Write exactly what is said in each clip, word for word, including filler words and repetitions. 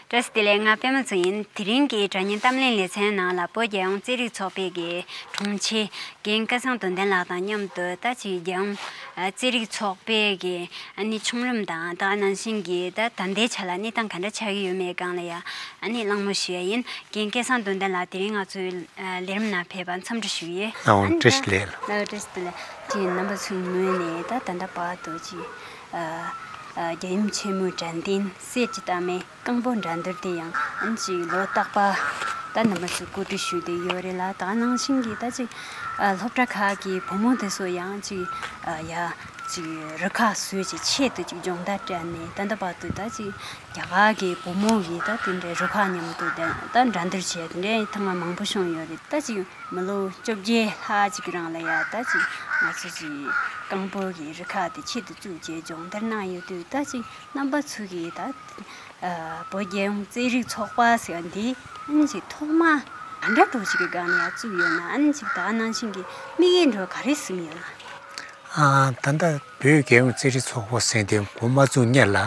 བཀྲ་ཤིས་བདེ་ལེགས། ང་པད་མ་མཚོ་ཡིན། དེ་རིང་གི་སྒྲ་སྙན་གཏམ་གླེང་ལེ་ཚན་ནང་ལ་བོད་རྒྱལ་ཡོངས་རྩེད་རིགས་ཚོགས་པའི་གི་དྲུང་ཆེ་རྒན་སྐལ་བཟང་དོན་ལྡན་ལགས་དང་མཉམ་དུ་ད་ཅིག་རྒྱལ་ཡོངས་ཨ་རྩེད་རིགས་ཚོགས་པའི་གི་ཨ་ནི་བྱུང་རིམ་དང་ད་ག་ནང་བཞིན་གི་ད་ད་ལྟའི་ཆ་ལ་གནས་སྟངས་ག་འདྲ་ཆགས་ཀྱི་ཡོད་མེད་སྒང་ལ་ཡ་ཨ་ནི་གླེང་མོལ་ཞུ་ཡ་ཡིན། རྒན་སྐལ་བཟང་དོན་ལྡན་ལགས་དེ་རིང་ང་ཚོའི་ཨ་ལས་རིམ་ནང་ཕེབས་པར་འཚམས་འདྲི་ཞུ་ཡས། ཨ་འོང་། ཨ་ནི་བཀྲ་ཤིས་བདེ་ལེགས། ལགས་བཀྲ་ཤིས་བདེ་ལེགས། ཅིག་རྣམ་པ་ཚོའི་ངོས་ནས་ད་ད་ལྟ་བར་དུ་ཅིག་ཨ་ཨ་རྒྱལ་ཡུམ་ཆེན་མོའི་དྲན་རྟེན་གསེར་གྱི་རྟགས་མའི་རྐང་པོ་འགྲན་བསྡུར་དེ་ཡང་ཨ་ནི་ཅིག་ལོ་རྟག་པར་ད་རྣམ་པ་ཚོས་གོ་སྒྲིག་ཞུས་བསྡད་ཡོད་རེད་ལ། ད་ག་ནང་བཞིན་གྱི་ད་ཅིག་ཨ་སློབ་གྲྭ་ཁག་གི་བུ་མོ་དེ་ཚོ་ཡང་ཅིག་ཨ་ཡ་ཅིག་རུ་ཁག་བཟོས་ཅིག་ཆེད་དུ་ཅིག་སྦྱོང་བརྡར་སྤྲད་ནས་ད་ལྟ་བར་དུ་ད་ཅིག་རྒྱ་གར་གྱི་བུ་མོ་གིས་ད་དེ་འདྲའི་རུ་ཁག་མཉམ་དུ་ད་ད་འགྲན་བསྡུར་བྱས་དེ་འདྲའི་ཐེངས་མ་མང་པོ་བྱུང་ཡོད་རེད། ད་ཅིག་མི་ལོ་བཅོ་བརྒྱད་ལྷག་ཅིག་གི་རིང་ལ་ཡ་ད་ཅིག་ང་ཚོ་ཅིག་རྐང་པོ་གི་རུ་ཁག་དེ་ཆེད་དུ་བཙུགས་བྱས་སྦྱོང་བརྡར་གནང་ཡོད་དུས། ད་ཅིག་རྣམ་པ་ཚོ་གིས་ད་ཨ་བོད་རྒྱལ་ཡོངས་རྩེད་རིགས་ཚོགས་པ་ཟེར་བ་འདི་ཨ་ནི་ཅིག་ཐོག་མ་ག་འདྲ་འདྲ་ཅིག་གི་སྒང་ནས་ཡ་བཙུགས་ཡོད་ན། ཨ་ནི་ཅིག་ད་ག་ནང་བཞིན་གྱི་དམིགས་ཡུལ་འདྲ་བོ་ག་རེ་བཟུང་ཡོད་ན། ཨ་ད་ལྟ་བོད་རྒྱལ་ཡོངས་རྩེད་རིགས་ཚོགས་པ་ཟེར་དེ་འགོ་མ་བཙུགས་སྔོན་ལ།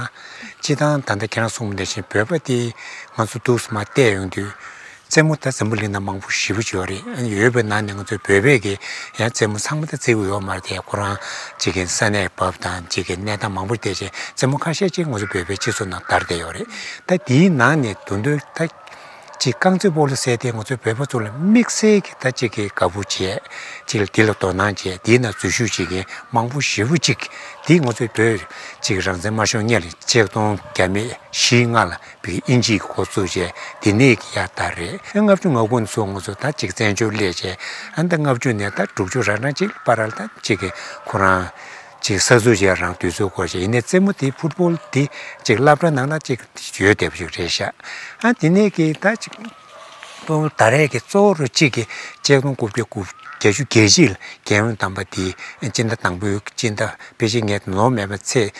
སྤྱིར་བཏང་ད་ལྟ་ཁྱེད་རང་གསུངས་པ་ནང་བཞིན་བོད་པ་དེ་ང་ཚོ་འདུག་སེ་མར་བལྟས་ཡོང་དུས། རྩེད་མོ་ད་འཛམ་བུ་གླིང་ནང་མང་པོ་ཞེ་པོ་ཅིག་ཡོད་རེད། ཨ་ནི་ཡོད་པའི་ནང་ནས་ང་ཚོ་བོད་པས་ཀྱི་ཡང་རྩེད་མོ་ཚང་མ་ད་རྩེ་གི་ཡོད་མ་རེད་དེ། ཁོ་རང་ཅིག་གི་ས་གནས་བབ་དང་ཅིག་གི་གནས་སྟངས་མང་པོ་བལྟས་བྱས་རྩེད་མོ་ཁ་ཤས་ཅིག་ང་ཚོ་བོད་པའི་སྤྱི་ཚོགས་ནང་དར་བསྡད་ཡོད་རེད། ད་དེའི་ནང་ནས་དོན་དུ་ད་ཅིག་རྐང་རྩེད་སྤོ་ལོ་ཟེར་དེ་ང་ཚོ་བོད་པ་ཚོ་ལ་དམིགས་བསལ་གྱི་ད་ཅིག་གི་དགའ་པོ་བྱས། ཅིག་ལ་དེ་ལ་དོ་སྣང་བྱས། དེའི་ནང་འཛུལ་ཞུགས་བྱེད་མཁན་མང་པོ་ཞེ་པོ་ཅིག་དེ་ང་ཚོའི་བོད་ཅིག་རང་བཙན་མ་བྱུང་སྔོན་ལ་ཆིག་སྟོང་བརྒྱ་མེད་བཞི་ལྔ་ལ་བོད་དབྱིན་ཇིའི་འགོ་བཙུགས་བྱས། དེ་ནས་ཀྱི་ཡར་དར་རེད། ལྔ་བཅུ་ང་དགུ་ནས་ཚུར་ང་ཚོ་ད་ཅིག་བཙན་བྱོལ་སླེབས་བྱས། ཨ་ནི་ད་ལྔ་བཅུ་ནས་ད་དྲུག་ཅུ་རང་རང་ཅིག་བར་ལ་ད་ཅིག་གི་ཁོ་རང་ཅིག་གསར་འཛུགས་བྱས་རང་དུས་ཚོད་འགོར་བྱས། ཡིན་ནའི་རྩེད་མོ་དེ་ཕུཊ་བོལ་དེ་ཅིག་སློབ་གྲྭ་ནང་ལ་ཅིག་ཡོད་བསྡད་པ་ཞིག་རེད་ཤག་ཨ་དེ་ནས་ཀྱི་ད་ཅིག་ཕུཊ་བོལ་དར་ཡས་ཀྱི་གཙོ་བོ་རུ་གཅིག་གི་ཆིག་སྟོང་དགུ་བརྒྱ་དགུ་བརྒྱད་ཅུ་གྱ་གཅིག་ལ་རྒྱལ་ཡོངས་བདམས་པ་དེ་སྤྱི་ཟླ་དང་པོའི་སྤྱི་ཟླ་ཕལ་ཆེར་ངས་ནོར་མེད་པ་ཚེས་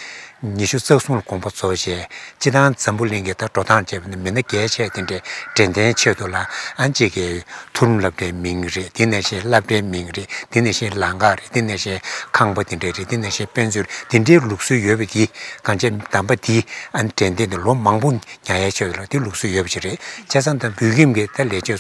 ཉི་ཤུ་རྩ་གསུམ་ལ་དགོངས་པ་རྫོགས་བྱས། སྤྱིར་བཏང་འཛམ་བུ་གླིང་གི་ད་འགྲོ་སྟངས་བྱས་པ་ནི་མི་སྣ་རྒྱ་ཆེ་དེ་འདྲའི་དྲན་རྟེན་ཆེད་དུ་ལ་ཨ་ཅིག་གི་མཐོ་རིམ་སློབ་གྲྭའི་མིང་རེད། དེ་ནང་བཞིན་སློབ་གྲྭའི་མིང་རེད། དེ་ནང་བཞིན་ལམ་ཁ་རེད། དེ་ནང་བཞིན་ཁང་པ་དེ་འདྲ་རེད། དེ་ནང་བཞིན་དཔེ་མཛོད་དེ་འདྲའི་ལུགས་སྲོལ་ཡོད་པ་དེ་གང་ཅི་བདམས་པ་དེ་ཨ་ནི་དྲན་རྟེན་དུ་ལོ་མང་པོ་ཉར་ཡས་ཆེད་དུ་ལ་དེ་ལུགས་སྲོལ་ཡོད་པ་ཞིག་རེད། བྱས་ཙང་ད་བོད་ཁྱིམ་གྱི་ད་ལས་བྱེད་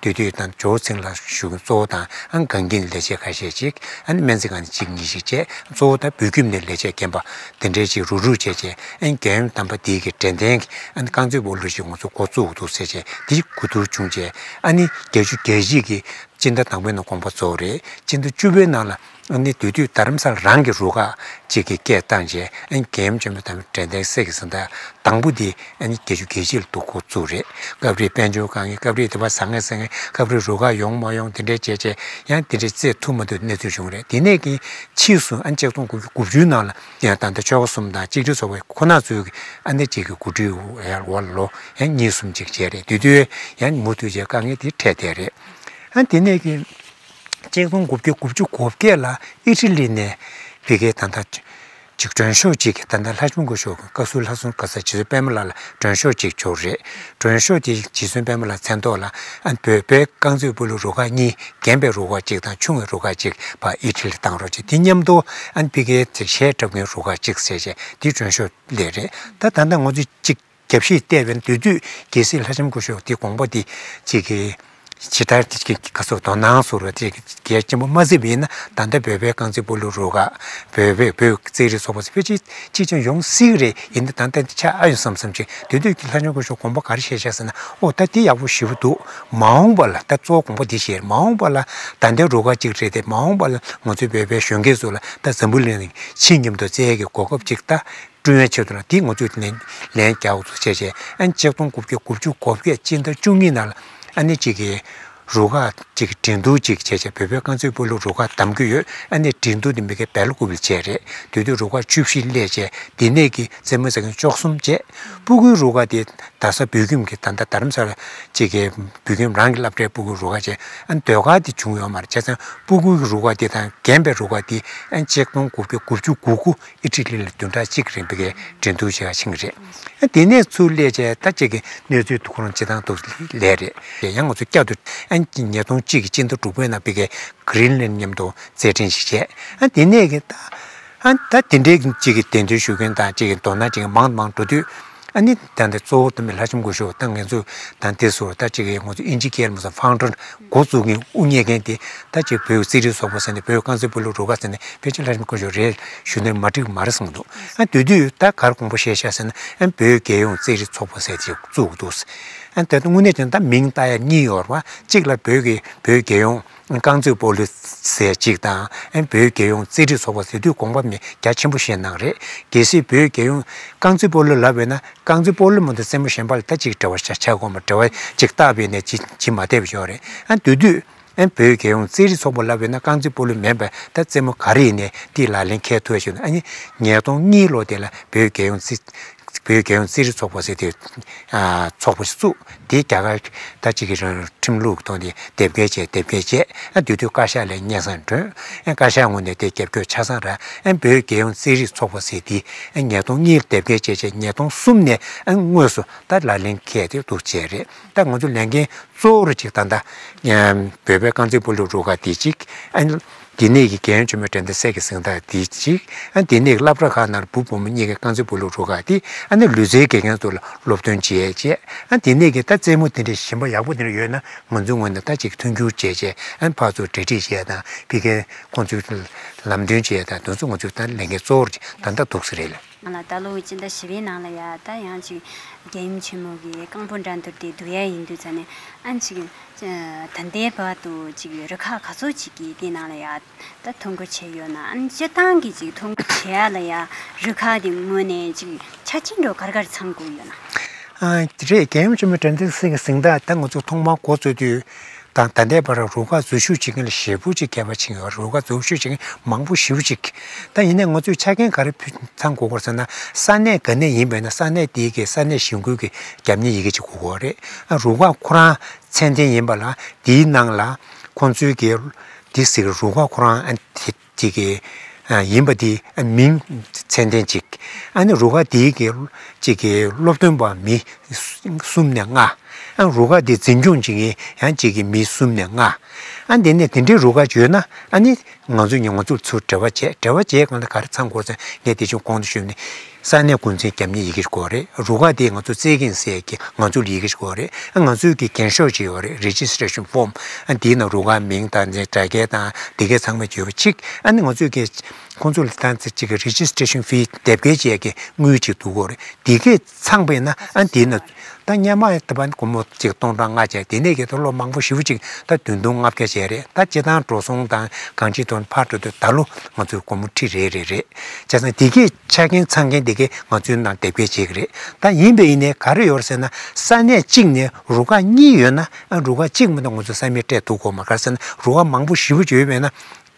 དུས་དུས་དང་ཇོ་བོ་ཚེ་རིང་ལགས་ཞུ་མཁན་གཙོ་བོ་དང་ཨ་ནི་སྒང་གི་ལས་བྱེད་ཁ་ཤས་ཅིག་ཨ་ནི་སྨན་རྩིས་ཁང་ནས་གཅིག་གཉིས་ཤིག་བྱས། གཙོ་བོ་ད་བོད་ཁྱིམ་ནས་ལས་བྱེད་རྒན་པ་དེ་འདྲའི་ཅིག་རུག་རུག་བྱས་བྱས། ཨ་ནི་རྒྱལ་ཡོངས་བདམས་པ་དེ་གི་དྲན་རྟེན་གྱི་ཨ་ནི་རྐང་རྩེད་སྤོ་ལོ་ཞིག་ང་ཚོ་འགོ་བཙུགས་འདུག་ཟེར་བྱས་དེ་གོ་བསྡུར་བྱུང་བྱས། ཨ་ནི་བརྒྱད་ཅུ་གྱ་གཅིག་གི་སྤྱི་ཟླ་དང་པོའི་ནང་དགོངས་པ་རྫོགས་རེད། སྤྱི་ཟླ་བཅུ་པའི་ནང་ལ་ཨ་ནི་དེ་དུས་རྡ་རམ་ས་ལ་རང་གི་རུ་ཁག་ཅིག་གིས་སྐད་བཏང་བྱས། ཨ་ནི་རྒྱལ་ཡུམ་ཆེན་མོ་དང་དྲན་རྟེན་གསེར་གྱི་གཟེངས་རྟགས་དང་པོ་དེ་ཨ་ནི་བརྒྱད་ཅུ་གྱ་གཅིག་ལ་འདུག་འགོ་བཙུགས་རེད། སྐབས་རེ་དཔལ་འབྱོར་དཀའ་ངལ། སྐབས་རེ་དེ་བ་ཟ་ངེས་ཟ་ངེས། སྐབས་རེ་རུ་ཁག་ཡོང་མ་ཡོང་དེ་འདྲའི་བྱས་བྱས་ཡང་དེ་འདྲའི་རྩེད་ཐུབ་མ་ཐུབ་གནས་ཚུལ་བྱུང་རེད། དེ་ནས་ཀྱི་ཕྱིས་སུ་ཨ་ནི་ཆིག་སྟོང་དགུ་བརྒྱ་དགུ་བཅུའི་ནང་ལ་ཡང་ད་ལྟ་ཆོལ་ཁ་གསུམ་དང་གཅིག་སྒྲིལ་ཚོགས་པ་ཁོ་ན་ཚོའི་ཨ་ནི་གཅིག་གི་གོ་སྒྲིག་འོག་ལ་ལོ་ཡང་གཉིས་གསུམ་ཅིག་བྱས་རེད། དེ་དུས་ཡང་མུ་མཐུད་བྱས་དཀའ་ངལ་དེ་འཕྲད་བསྡད་རེད། ཨ་དེ་ནས་ཀྱི་ཆིག་སྟོང་དགུ་བརྒྱ་དགུ་བཅུ་གོ་བརྒྱད་ལ་ཨི་ཊ་ལི་ནས་ཕ་གིའི་ད་ལྟ་ཅིག་མགྲོན་ཤོག་ཅིག་ད་ལྟ་ལྷ་ལྕམ་སྐུ་ཞབས་བཀའ་ཟུར་ལྷ་ལྕམ་ག་ས་རྗེ་བཙུན་པད་མ་ལགས་ལ་མགྲོན་ཤོག་ཅིག་འབྱོར་རེད། མགྲོན་ཤོག་དེ་རྗེ་བཙུན་པད་མ་ལགས་མཚན་ཐོག་ལ་ཨ་བོད་པའི་རྐང་རྩེད་སྤོ་ལོ་རུ་ཁག་གཉིས། རྒན་པའི་རུ་ཁག་ཅིག་དང་ཆུང་བའི་རུ་ཁག་ཅིག་ཕར་ཨི་ཊ་ལི་བཏང་རོགས་བྱེད། དེ་མཉམ་དུ་ཨ་ཕ་གིའི་ཅིག་གཞས་འཁྲབ་མཁན་རུ་ཁག་ཅིག་ཟེར་བྱས་དེ་མགྲོན་ཤོག་སླེབས་རེད། ད་ད་ལྟ་ང་ཚོས་ཅིག་རྒྱབ་བཤིག་བལྟས་པའི་དུས་དུས་རྒྱལ་སྲས་ལྷ་ལྕམ་སྐུ་ཞབས་དེ་དགོངས་པ་དེ་ཅིག་གི་ཇི་ལྟར་དེ་ག་ཚོད་དོ་སྣང་བཟོ་རུ་དེ་གལ་ཆེན་པོ་མ་བརྩིས་པ་ཡིན་ན། ད་ལྟ་བོད་པའི་རྐང་རྩེད་སྤོ་ལོ་རུ་ཁག་བོད་པའི་བོད་རྩེད་རིགས་ཚོགས་པ་ཚོ་ཕལ་ཆེར་གཅིག་ཀྱང་ཡོང་སྲིད་ཀྱི་རེད། ཡིན་ན་ད་ལྟ་འདི་ཆགས་ཨ་ཡོང་བསམ་བསམ་ཅིག་དེ་དུས་ཀྱི་ལྷ་ལྕམ་སྐུ་ཞབས་དགོངས་པ་ག་རེ་བཞེས་བཞག་ཟེར་ན། ཨོ་ད་འདི་ཡག་པོ་ཞེ་པོ་འདུག་མ་འོངས་པ་ལ་ད་གཙོ་བོ་དགོངས་པ་འདི་བཞེས། མ་འོངས་པ་ལ་ད་ལྟའི་རུ་ཁག་ཅིག་རེད་དེ། མ་འོངས་པ་ལ་ང་ཚོའི་བོད་པའི་གཞོན་སྐྱེས་ཚོ་ལ་ད་འཛམ་བུ་གླིང་ནང་ཕྱི་མཉམ་དུ་བཙལ་ཡས་ཀྱི་གོ་སྐབས་ཅིག་ད་བསྐྲུན་ཡས་ཆེད་དུ་ལ་འདི་ང་ཚོས་ལན་ལན་རྒྱག་འོག་ཏུ་བྱས་བྱས། ཨ་ནི་ཆིག་སྟོང་དགུ་བརྒྱ་དགུ་བཅུ་གོ་བརྒྱད་སྤྱི་ཟླ་བཅུ་གཉིས་ནང་ལ་ཨ་ནི་གཅིག་གི་རུ་ཁག་ཅིག་འགྲན་བསྡུར་ཅིག་བྱས་བྱས་བོད་པའི་རྐང་རྩེད་སྤོ་ལོ་རུ་ཁག་བདམས་ཀྱི་ཡོད། ཨ་ནི་འགྲན་བསྡུར་འདི་མི་སྒེར་སྦེལ་ཀོབ་ལ་བྱས་རེད། དེ་དུས་རུ་ཁག་བཅུ་བཞི་སླེབས་བྱས་དེ་ནས་ཀྱི་རྩེད་མོ་རྩེ་མཁན་བཅུ་གསུམ་བྱས། སྤུ་གུའི་རུ་ཁག་དེ་རྡ་ས་བོད་ཁྱིམ་གྱི་ད་ལྟ་རྡ་རམ་ས་ལ་གཅིག་གི་བོད་ཁྱིམ་རང་གི་སློབ་གྲྭའི་སྤུ་གུའི་རུ་ཁག་བྱས། ཨ་ནི་ཟློས་གར་དེ་བྱུང་ཡོད་མ་རེད། བྱས་ཙང་སྤུ་གུའི་རུ་ཁག་དེ་དང་རྒན་པའི་རུ་ཁག་དེ་ཨ་ནི་ཆིག་སྟོང་དགུ་བརྒྱ་དགུ་བཅུ་གོ་དགུ་ཨི་ཊ་ལི་ལ་བདུན་ཕྲག་གཅིག་རིང་ཕ་གིར་འགྲན་བསྡུར་བྱེད་ག་ཕྱིན་རེད། ཨ་དེ་ནས་ཚུར་སླེབས་བྱས་ད་ཅིག་གི་གནས་ཚུལ་དེ་ཁོ་རང་སྤྱིར་བཏང་དུ་ལས་རེད། ཡང་ང་ཚོ་བསྐྱར་དུ་ཨ་ཉིས་སྟོང་གཅིག་གི་སྤྱི་ཟླ་དྲུག་པའི་ནང་ཕ་གིར་གྷི་རིན་ལན་མཉམ་དུ་རྩེད་འགྲན་ཞིག་བྱས། ཨ་དེ་ནས་གི་ད་ཨ་ད་དེ་འདྲའི་ཅིག་གི་གདན་འདྲེན་ཞུ་མཁན་དང་ཅིག་གི་དོ་སྣང་ཅིག་མང་དུ་མང་འགྲོ་དུས། ཨ་ནི་ད་ལྟ་གཙོ་བོ་དུ་མི་ལྷ་ལྕམ་སྐུ་ཞབས་ད་ངེད་ཚོ་ད་འདི་ཚོ་ད་ཅིག་ང་ཚོ་ཨིན་ཇི་སྐད་ལ་མ་སོང་ཕའུན་ཌར་འགོ་བཙུགས་མཁན་དབུ་བརྙེས་མཁན་དེ་ད་ཅིག་བོད་རྩིས་རིག་ཚོགས་པ་ཟེར་ནས་བོད་རྐང་རྩེད་སྤོ་ལོ་རུ་ཁག་ཟེར་ནས་ཕལ་ཆེར་ལྷ་ལྕམ་སྐུ་ཞབས་རེད་ཞུ་ནས་མ་འགྲིག་མ་རེད་བསམ་འདུག་ཨ་དེ་དུས་ད་གར་དགོངས་པ་བཞེས་ཤག་ཟེར་ན་ཨ་བོད་རྒྱལ་ཡོངས་རྩིས་རིག་ཚོགས་པ་ཟེར་ཅིག་བཙུགས་འདུག་ཨ་ད་དུང་དངོས་གནས་ཀྱང་ད་མིང་བཏགས་ཡ་གཉིས་ཡོད་རེད་བ། གཅིག་ལ་བོད་ཀྱི་བོད་རྒྱལ་ཡོངས་རྐང་རྩེད་སྤོ་ལོ་ཟེར་གཅིག་དང་ཨ་བོད་རྒྱལ་ཡོངས་རྩིས་རིག་ཚོགས་པ་ཟེར་དུས་དགོངས་པ་མི་རྒྱ་ཆེན་པོ་བཞེས་གནང་རེད། གལ་སྲིད་བོད་རྒྱལ་ཡོངས་རྐང་རྩེད་སྤོ་ལོ་ལབ་པས་ན་རྐང་རྩེད་སྤོ་ལོ་མ་གཏོགས་རྩེད་མོ་གཞན་པ་ལ་ད་ཅིག་འབྲེལ་བ་ཆགས་ཆགས་དགོས་མ་འབྲེལ་བ་ཅིག་བཏགས་པས་ནས་ཅི་ཅི་མ་བསྡད་པ་ཞིག་ཡོད་རེད། ཨ་དེ་དུས་ཨ་བོད་རྒྱལ་ཡོངས་རྩིས་རིག་ཚོགས་པ་ལབ་པས་ན་རྐང་རྩེད་སྤོ་ལོ་མིན་པ་ད་རྩེད་མོ་ག་རེ་ཡིན་ནའི་དེ་ལག་ལེན་འཁེལ་ཐུབ་ཡ་ཞིག་འདུག་ཨ་ནི་ཉིས་སྟོང་གཉིས་ལོ་དེ་ལ་བོད་རྒྱལ་ཡོངས་རྩིས་བོད་རྒྱལ་ཡོངས་རྩིས་རིག་ཚོགས་པ་ཟེར་དེ་ཨ་ཚོགས་པ་ཞིག་བཙུགས། དེ་རྒྱ་གར་ད་ཅིག་གི་རང་ཁྲིམས་ལུགས་ཐོག་ནས་དེབ་སྐྱེལ་བྱས་དེབ་སྐྱེལ་བྱས་ཨ་དེ་དུས་བཀའ་ཤག་ལ་སྙན་སེང་བསྒྲོན། ཨ་བཀའ་ཤག་ངོས་ནས་དེ་རྒྱབ་སྐྱོར་ཆ་ཚང་རག་ཨ་བོད་རྒྱལ་ཡོངས་རྩིས་རིག་ཚོགས་པ་ཟེར་དེ་ཨ་ཉིས་སྟོང་གཉིས་ལ་དེབ་སྐྱེལ་བྱས་བྱས་ཉིས་སྟོང་གསུམ་ནས་ཨ་དངོས་སུ་ད་ལག་ལེན་འཁེལ་ཏེ་འདུག་བྱས་རེད། ད་ང་ཚོ་ལས་འགན་གཙོ་བོ་རུ་ཅིག་ད་ལྟ་བོད་པའི་རྐང་རྩེད་སྤོ་ལོ་རུ་ཁག་དེ་གཅིག་ཨ་དེ་ནས་ཀྱི་རྒྱལ་ཡོངས་ཆེན་མོའི་འགྲན་བསྡུར་སའི་གི་གཟེངས་རྟགས་དེ་གཅིག་ཨ་དེ་ནས་སློབ་གྲྭ་ཁག་ནང་བུ་བུ་མོ་གཉིས་ཀའི་རྐང་རྩེད་སྤོ་ལོ་རུ་ཁག་དེ་ཨ་ནི་ལུས་རྩལ་དགེ་རྒན་ཚོ་ལ་སློབ་སྟོན་བྱས་བྱས་ཨ་དེ་ནས་ཀྱི་ད་རྩེད་མོ་དེ་འདྲའི་ཞིམ་པ་ཡག་པོ་དེ་འདྲ་ཡོད་ན་ང་ཚོའི་ངོས་ནས་ད་ཅིག་མཐུན་འགྱུར་བྱས་བྱས་ཨ་ཕར་ཚུར་གྲ་སྒྲིག་བྱས་དང་ཕ་གིར་ཁོང་ཚོའི་ལམ་སྟོན་བྱས་དང་དེ་ཚོ་ང་ཚོའི་ད་ལས་འགན་གཙོ་བོར་ད་ལྟ་འདུག་ས་རེད་ལ། ང་ལ་ད་ལོ་སྤྱི་ཟླ་བཞི་པའི་ནང་ལ་ཡ་ད་ཡང་ཅིག་རྒྱལ་ཡུམ་ཆེན་མོ་གི་རྐང་སྤོལ་འགྲན་བསྡུར་དེ་བསྡུ་ཡ་ཡིན་དུས་ཙ་ནས་ཨ་ཅིག་ད་ལྟའི་བར་དུ་ཅིག་རུ་ཁག་ག་ཚོད་ཅིག་གིས་དེ་ནང་ལ་ཡ་ད་ཐོ་འགོད་བྱས་ཡོད་ན། ཨ་ནི་སྤྱིར་བཏང་གི་ཅིག་ཐོ་འགོད་བྱེད་ཡ་ལ་ཡ་རུ་ཁག་དེ་ངོས་ནས་ཅིག་ཆ་རྐྱེན་འདྲ་བོ་ག་རེ་ག་རེ་ཚང་དགོས་ཡོད་ན། ཨ་དེ་རེད། རྒྱལ་ཡུམ་ཆེན་མོའི་འགྲན་བསྡུར་སའི་གི་གཟེངས་རྟགས་ད་ང་ཚོ་ཐོག་མར་འགོ་བཙུགས་དུས་དང་ད་ལྟའི་བར་རུ་ཁག་འཛུལ་ཞུགས་བྱེད་མཁན་ལ་ཞེ་པོ་ཅིག་ཁྱད་པར་ཕྱིན་ཡོད། རུ་ཁག་འཛུལ་ཞུགས་བྱེད་མཁན་མང་པོ་ཞེ་པོ་ཅིག་ད་ཡིན་ནའི་ང་ཚོས་ཆ་རྐྱེན་ག་རེ་ཕུལ་ཚང་དགོས་སྐོར་ཟེར་ན། ས་གནས་ག་ནས་ཡིན་པ་ཡིན་ན་ས་གནས་དེའི་གི་ས་གནས་གཞིས་འགོའི་གི་རྒྱབ་གཉེར་ཡི་གེ་ཅིག་དགོས་ཀྱི་ཡོད་རེད། ཨ་རུ་ཁག་ཁོ་རང་ཚད་ལྡན་ཡིན་པ་ལ་དེའི་ནང་ལ་ཁོང་ཚོའི་གི་དེ་ཟེར་རུ་ཁག་ཁོ་རང་ཨ་དེ་ཅིག་གི་ཡིན་པ་དེ་མིང་ཚད་ལྡན་ཅིག་ཨ་ནི་རུ་ཁག་དེའི་གི་ཅིག་གི་སློབ་སྟོན་པ་མི་གསུམ་ནས་ལྔ། ཨ་རུ་ཁག་དེ་འཛིན་སྐྱོང་བྱེད་མཁན་ཡང་ཅིག་གི་མི་གསུམ་ནས་ལྔ། ཨ་དེ་ནས་དེ་འདྲའི་རུ་ཁག་ཡོད་ན་ཨ་ནི་ང་ཚོ་ང་ཚོ་ཚུར་འབྲེལ་བ་བྱས། འབྲེལ་བ་བྱས་གང་ལ་ག་རེ་ཚང་དགོས་ཟེར་ངས་དེ་བཞིན་གོང་དུ་ཞུས་ནས་ས་གནས་འགོ་འཛིན་རྒྱབ་གཉེར་ཡི་གེ་དགོས་རེད། རུ་ཁག་དེ་ང་ཚོ་རྩེད་མཁན་ཟེར་གི་ང་ཚོ་ལ་ཡི་གེ་དགོས་རེད། ཨ་ང་ཚོའི་གི་འགེངས་ཤོག་ཅིག་ཡོད་རེད། རེ་ཇི་སི་ཊེ་ཤན་ཕོམ། ཨ་དེའི་ནང་རུ་ཁག་མིང་དང་དེ་དྲ་རྒྱའི་དང་དེ་གའི་ཚང་མ་ཡོད་པ་ཅིག་ཨ་ནི་ང་ཚོའི་གི་ཁོང་ཚོ་ལ་ད་ཅིག་གི་རེ་ཇི་སི་ཊེ་ཤན་ཕི་དེབ་སྐྱེལ་བྱས་གི་དངུལ་ཅིག་བསྡུ་དགོས་རེད། དེ་གས་ཚང་པས་ན་ཨ་དེ་ན་ད་སྔོན་མ་ད་བར་སྒོར་མོ་ཅིག་སྟོང་ཕྲག་ལྔ་བྱས། དེ་ནས་ཀྱི་ད་ལོ་མང་པོ་ཞེ་པོ་ཅིག་ད་བདུན་སྟོང་ལྔ་བརྒྱ་བྱས་རེད། ད་སྤྱིར་བཏང་འགྲོ་སོང་དང་གང་ཅི་དོན་ཕར་འགྲོ་དུས་ད་ལོ་ང་ཚོའི་སྒོར་མོ་ཁྲི་རེ་རེ་རེད། བྱས་ཙང་དེ་གས་ཆ་རྐྱེན་ཚང་མཁན་དེ་གས་ང་ཚོའི་ནང་དེབ་སྐྱེལ་བྱེད་ཀྱི་རེད། ད་ཡིན་པས་ཡིན་ནའི་ག་རེ་ཡོད་རེད་ཟེར་ན། ས་གནས་གཅིག་ནས་རུ་ཁག་གཉིས་ཡོད་ན་ཨ་རུ་ཁག་གཅིག་མ་གཏོགས་ང་ཚོ་ས་མིག་སྤྲད་ཐུབ་ཀྱི་ཡོད་མ་རེད། ག་རེ་ཟེར་ན་རུ་ཁག་མང་པོ་ཞེ་པོ་ཅིག་ཡོད་པས་ན།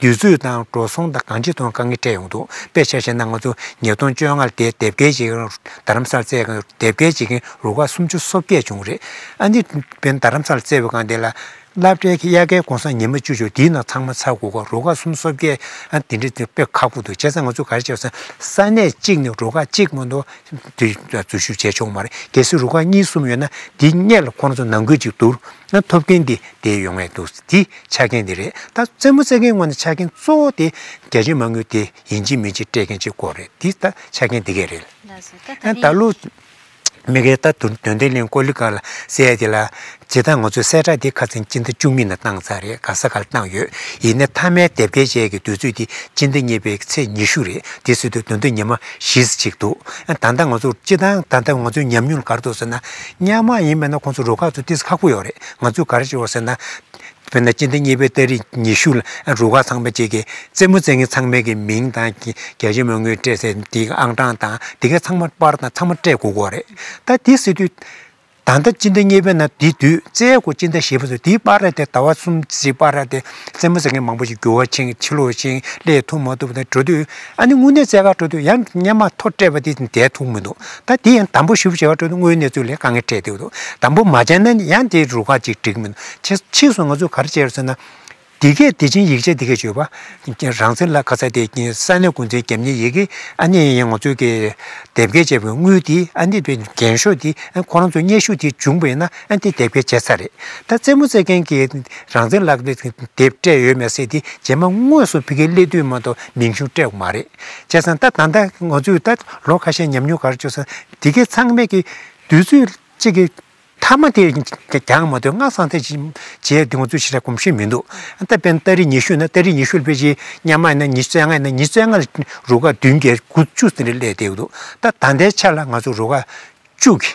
དུས་ཚོད་དང་འགྲོ་སོང་དང་གང་ཅི་དང་དཀའ་ངལ་འཕྲད་ཡོང་འདུག་དཔེ་ཆ་བཞག་ན་ང་ཚོ་ཉིས་སྟོང་བཅོ་ལྔ་ལ་དེ་དེབ་སྐྱེལ་བྱེད་མཁན་རྡ་རམ་ས་ལ་བཙལ་མཁན་དེབ་སྐྱེལ་བྱེད་མཁན་རུ་ཁག་སུམ་ཅུ་སོ་བརྒྱད་བྱུང་རེད། ཨ་ནི་དཔེར་ན་རྡ་རམ་ས་ལ་བཙལ་བའི་སྒང་དེ་ལ་སློབ་གྲྭའི་དབྱར་ཁའི་གུང་སེང་ཉི་མ་བཅུ་བཅུ་དེའི་ནང་ཚང་མ་ཚར་དགོས་ཀྱི་རུ་ཁག་སུམ་ཅུ་སོ་བརྒྱད་ཨ་དེ་འདྲ་དེ་དཔེ་ཁག་པོ་འདུག་བྱས་ཙང་ང་ཚོ་ག་རེ་བྱས་ཟེར་ན། ས་གནས་གཅིག་ནས་རུ་ཁག་གཅིག་མ་གཏོགས་དེ་འཛུལ་ཞུགས་བྱས་ཆོག་མ་རེད། གལ་སྲིད་རུ་ཁག་གཉིས་གསུམ་ཡོད་ན་དེ་སྔོན་ལ་ཁོ་རང་ཚོ་ནང་ཁུལ་ཅིག་བསྡུར་ན་ཐོབ་མཁན་དེ་དེ་ཡོང་ངེས་འདུག་དེ་ཆ་རྐྱེན་དེ་རེད། ད་རྩེད་མོ་རྩེ་མཁན་ངོས་ནས་ཆ་རྐྱེན་གཙོ་བོ་དེ་རྒྱ་ཆེའི་མ་དངུལ་དེ་ཡིན་གཅིག་མིན་གཅིག་སྤྲད་མཁན་ཅིག་དགོས་རེད། དེ་ད་ཆ་རྐྱེན་དེ་གས་རེད། ལགས་སོ། ད་ད་ད་ལྟ་ལོ་མི་སྒེར་ད་དོན་དོན་ལྡན་གླིང་ཀོ་ལི་གྷལ་ཟེར་ཡ་དེ་ལ་སྤྱིར་བཏང་ང་ཚོའི་གསལ་བསྒྲགས་དེ་ཁ་སང་སྤྱི་ཟླ་བཅུ་གཉིས་ནས་བཏང་ཚར་རེད། ག་ས་ག་ལ་བཏང་ཡོད། ཡིན་ནའི་མཐའ་མའི་དེབ་སྐྱེལ་བྱེད་ཡ་གི་དུས་ཚོད་དེ་སྤྱི་ཟླ་གཉིས་པའི་ཚེས་ཉི་ཤུ་རེད། དེ་ཟེར་དུས་དོན་དུ་ཉི་མ་བཞི་ཙམ་ཅིག་འདུག་ད་ལྟ་ང་ཚོ་སྤྱིར་བཏང་ད་ལྟ་ང་ཚོའི་ཉམས་མྱོང་ལ་ག་རེ་འདུག་ཟེར་ན། སྔོན་མ་ཡིན་པ་ན་ཁོང་ཚོ་རུ་ཁག་ཚོ་ཏོག་ཙམ་ཁག་པོ་ཡོད་རེད། ང་ཚོས་ག་རེ་བྱེད་དགོས་ཟེར་ན། དཔེར་ན་སྤྱི་ཟླ་གཉིས་པའི་ཏ་རིག་ཉི་ཤུ་ལ་རུ་ཁག་ཚང་མ་བཅས་ཀྱི་རྩེད་མོ་རྩེ་མཁན་ཚང་མའི་གི་མིང་དང་གི་རྒྱ་ཆེའི་མ་དངུལ་སྤྲད་ཚེ་དེའི་ཨང་གྲངས་དང་དེ་ག་ཚང་མ་པར་དང་ཚང་མ་སྤྲད་དགོས་ཀྱི་ཡོད་རེད། ད་དེ་ཟེར་དུས་ད་ལྟ་སྤྱི་ཟླ་གཉིས་པའི་ནང་དེ་དུས་རྩེད་དགོས་སྤྱི་ཟླ་བཞི་པ་ཚོ་དེའི་པར་དེ་ཟླ་བ་གསུམ་ཙམ་པར་དེ་རྩེད་མོ་རྩེ་མཁན་མང་པོ་ཞིག་འགྱུར་བ་ཕྱིན། ཕྱི་ལོགས་ཕྱིན། སླེབས་ཐུབ་མ་ཐུབ་དང་འགྲོ་དུས་ཨ་ནི་དངོས་གནས་རྩེད་གར་འགྲོ་དུས་ཡང་སྔོན་མ་ཐོ་སྤྲད་པ་དེ་བསྡད་ཐུབ་མི་འདུག་ད་དེ་ཡང་དམ་པོ་ཞེ་པོ་བྱེད་པར་འགྲོ་དུས་དངོས་ཡོད་གནས་ཚུལ་ལ་དཀའ་ངལ་འཕྲད་བསྡད་འདུག་དམ་པོ་མ་བྱས་ན་ཡང་དེ་རུ་ཁག་ཅིག་འགྲིག་མི་འདུག་ཕྱིས་ཕྱིས་སུ་ང་ཚོས་ག་རེ་བྱས་ཟེར་ན། འདི་གས་དེ་བཞིན་ཡིག་ཆ་འདི་གས་བརྗོད་པ། རང་བཙན་ལ་ཁ་ཚ་དེ་ས་གནས་འགོ་འཛིན་རྒྱབ་གཉེར་ཡི་གེ་ཨ་ནི་ཡང་ང་ཚོའི་གི་དེབ་སྐྱེལ་བྱས་པའི་དངུལ་དེ་ཨ་ནི་པའི་འགན་ཤོག་དེ་ཁོ་རང་ཚོ་སྙན་ཞུ་དེ་བྱུང་བ་ཡིན་ན་ཨ་ནི་དེ་དེབ་སྐྱེལ་བྱས་ཚར་རེད། ད་རྩེད་མོ་རྩེ་མཁན་གྱི་རང་བཙན་ལགས་དེ་དེབ་སྤྲད་ཡོད་མེད་ཟེར་དེ་རྗེས་མ་དངོས་སུ་ཕ་གིར་སླེབས་དུས་མ་གཏོགས་མིང་གཞུང་སྤྲད་ཡོད་མ་རེད། བྱས་ཙང་ད་ད་ལྟ་ང་ཚོས་ད་ལོ་ཁ་ཤས་ཉམས་མྱོང་ག་རེ་བྱུང་སོང་དེ་གས་ཚང་མས་ཀྱི་དུས་ཚོད་གཅིག་གི་མཐའ་མ་དེ་ཀྱང་མ་གཏོགས་སྔ་སང་དེ་བྱས་དེ་ང་ཚོས་ཞེ་དྲག་གོམས་གཤིས་མི་འདུག་ད་དཔེར་ན་ཏ་རིག་ཉི་ཤུ་ན་ཏ་རིག་ཉི་ཤུ་ལ་དཔེ་ཅིག་སྔོན་མ་ཡིན་ན་ཉི་ཤུ་རྩ་ལྔ་ཡིན་ན་ཉི་ཤུ་རྩ་ལྔ་ལ་རུ་ཁག་བདུན་བརྒྱད་དགུ་བཅུ་ཟིན་རེ་སླེབས་བསྡད་ཡོད་འདུག་ད་ད་ལྟའི་ཆ་ལ་ང་ཚོ་རུ་ཁག་བཅུ་གི་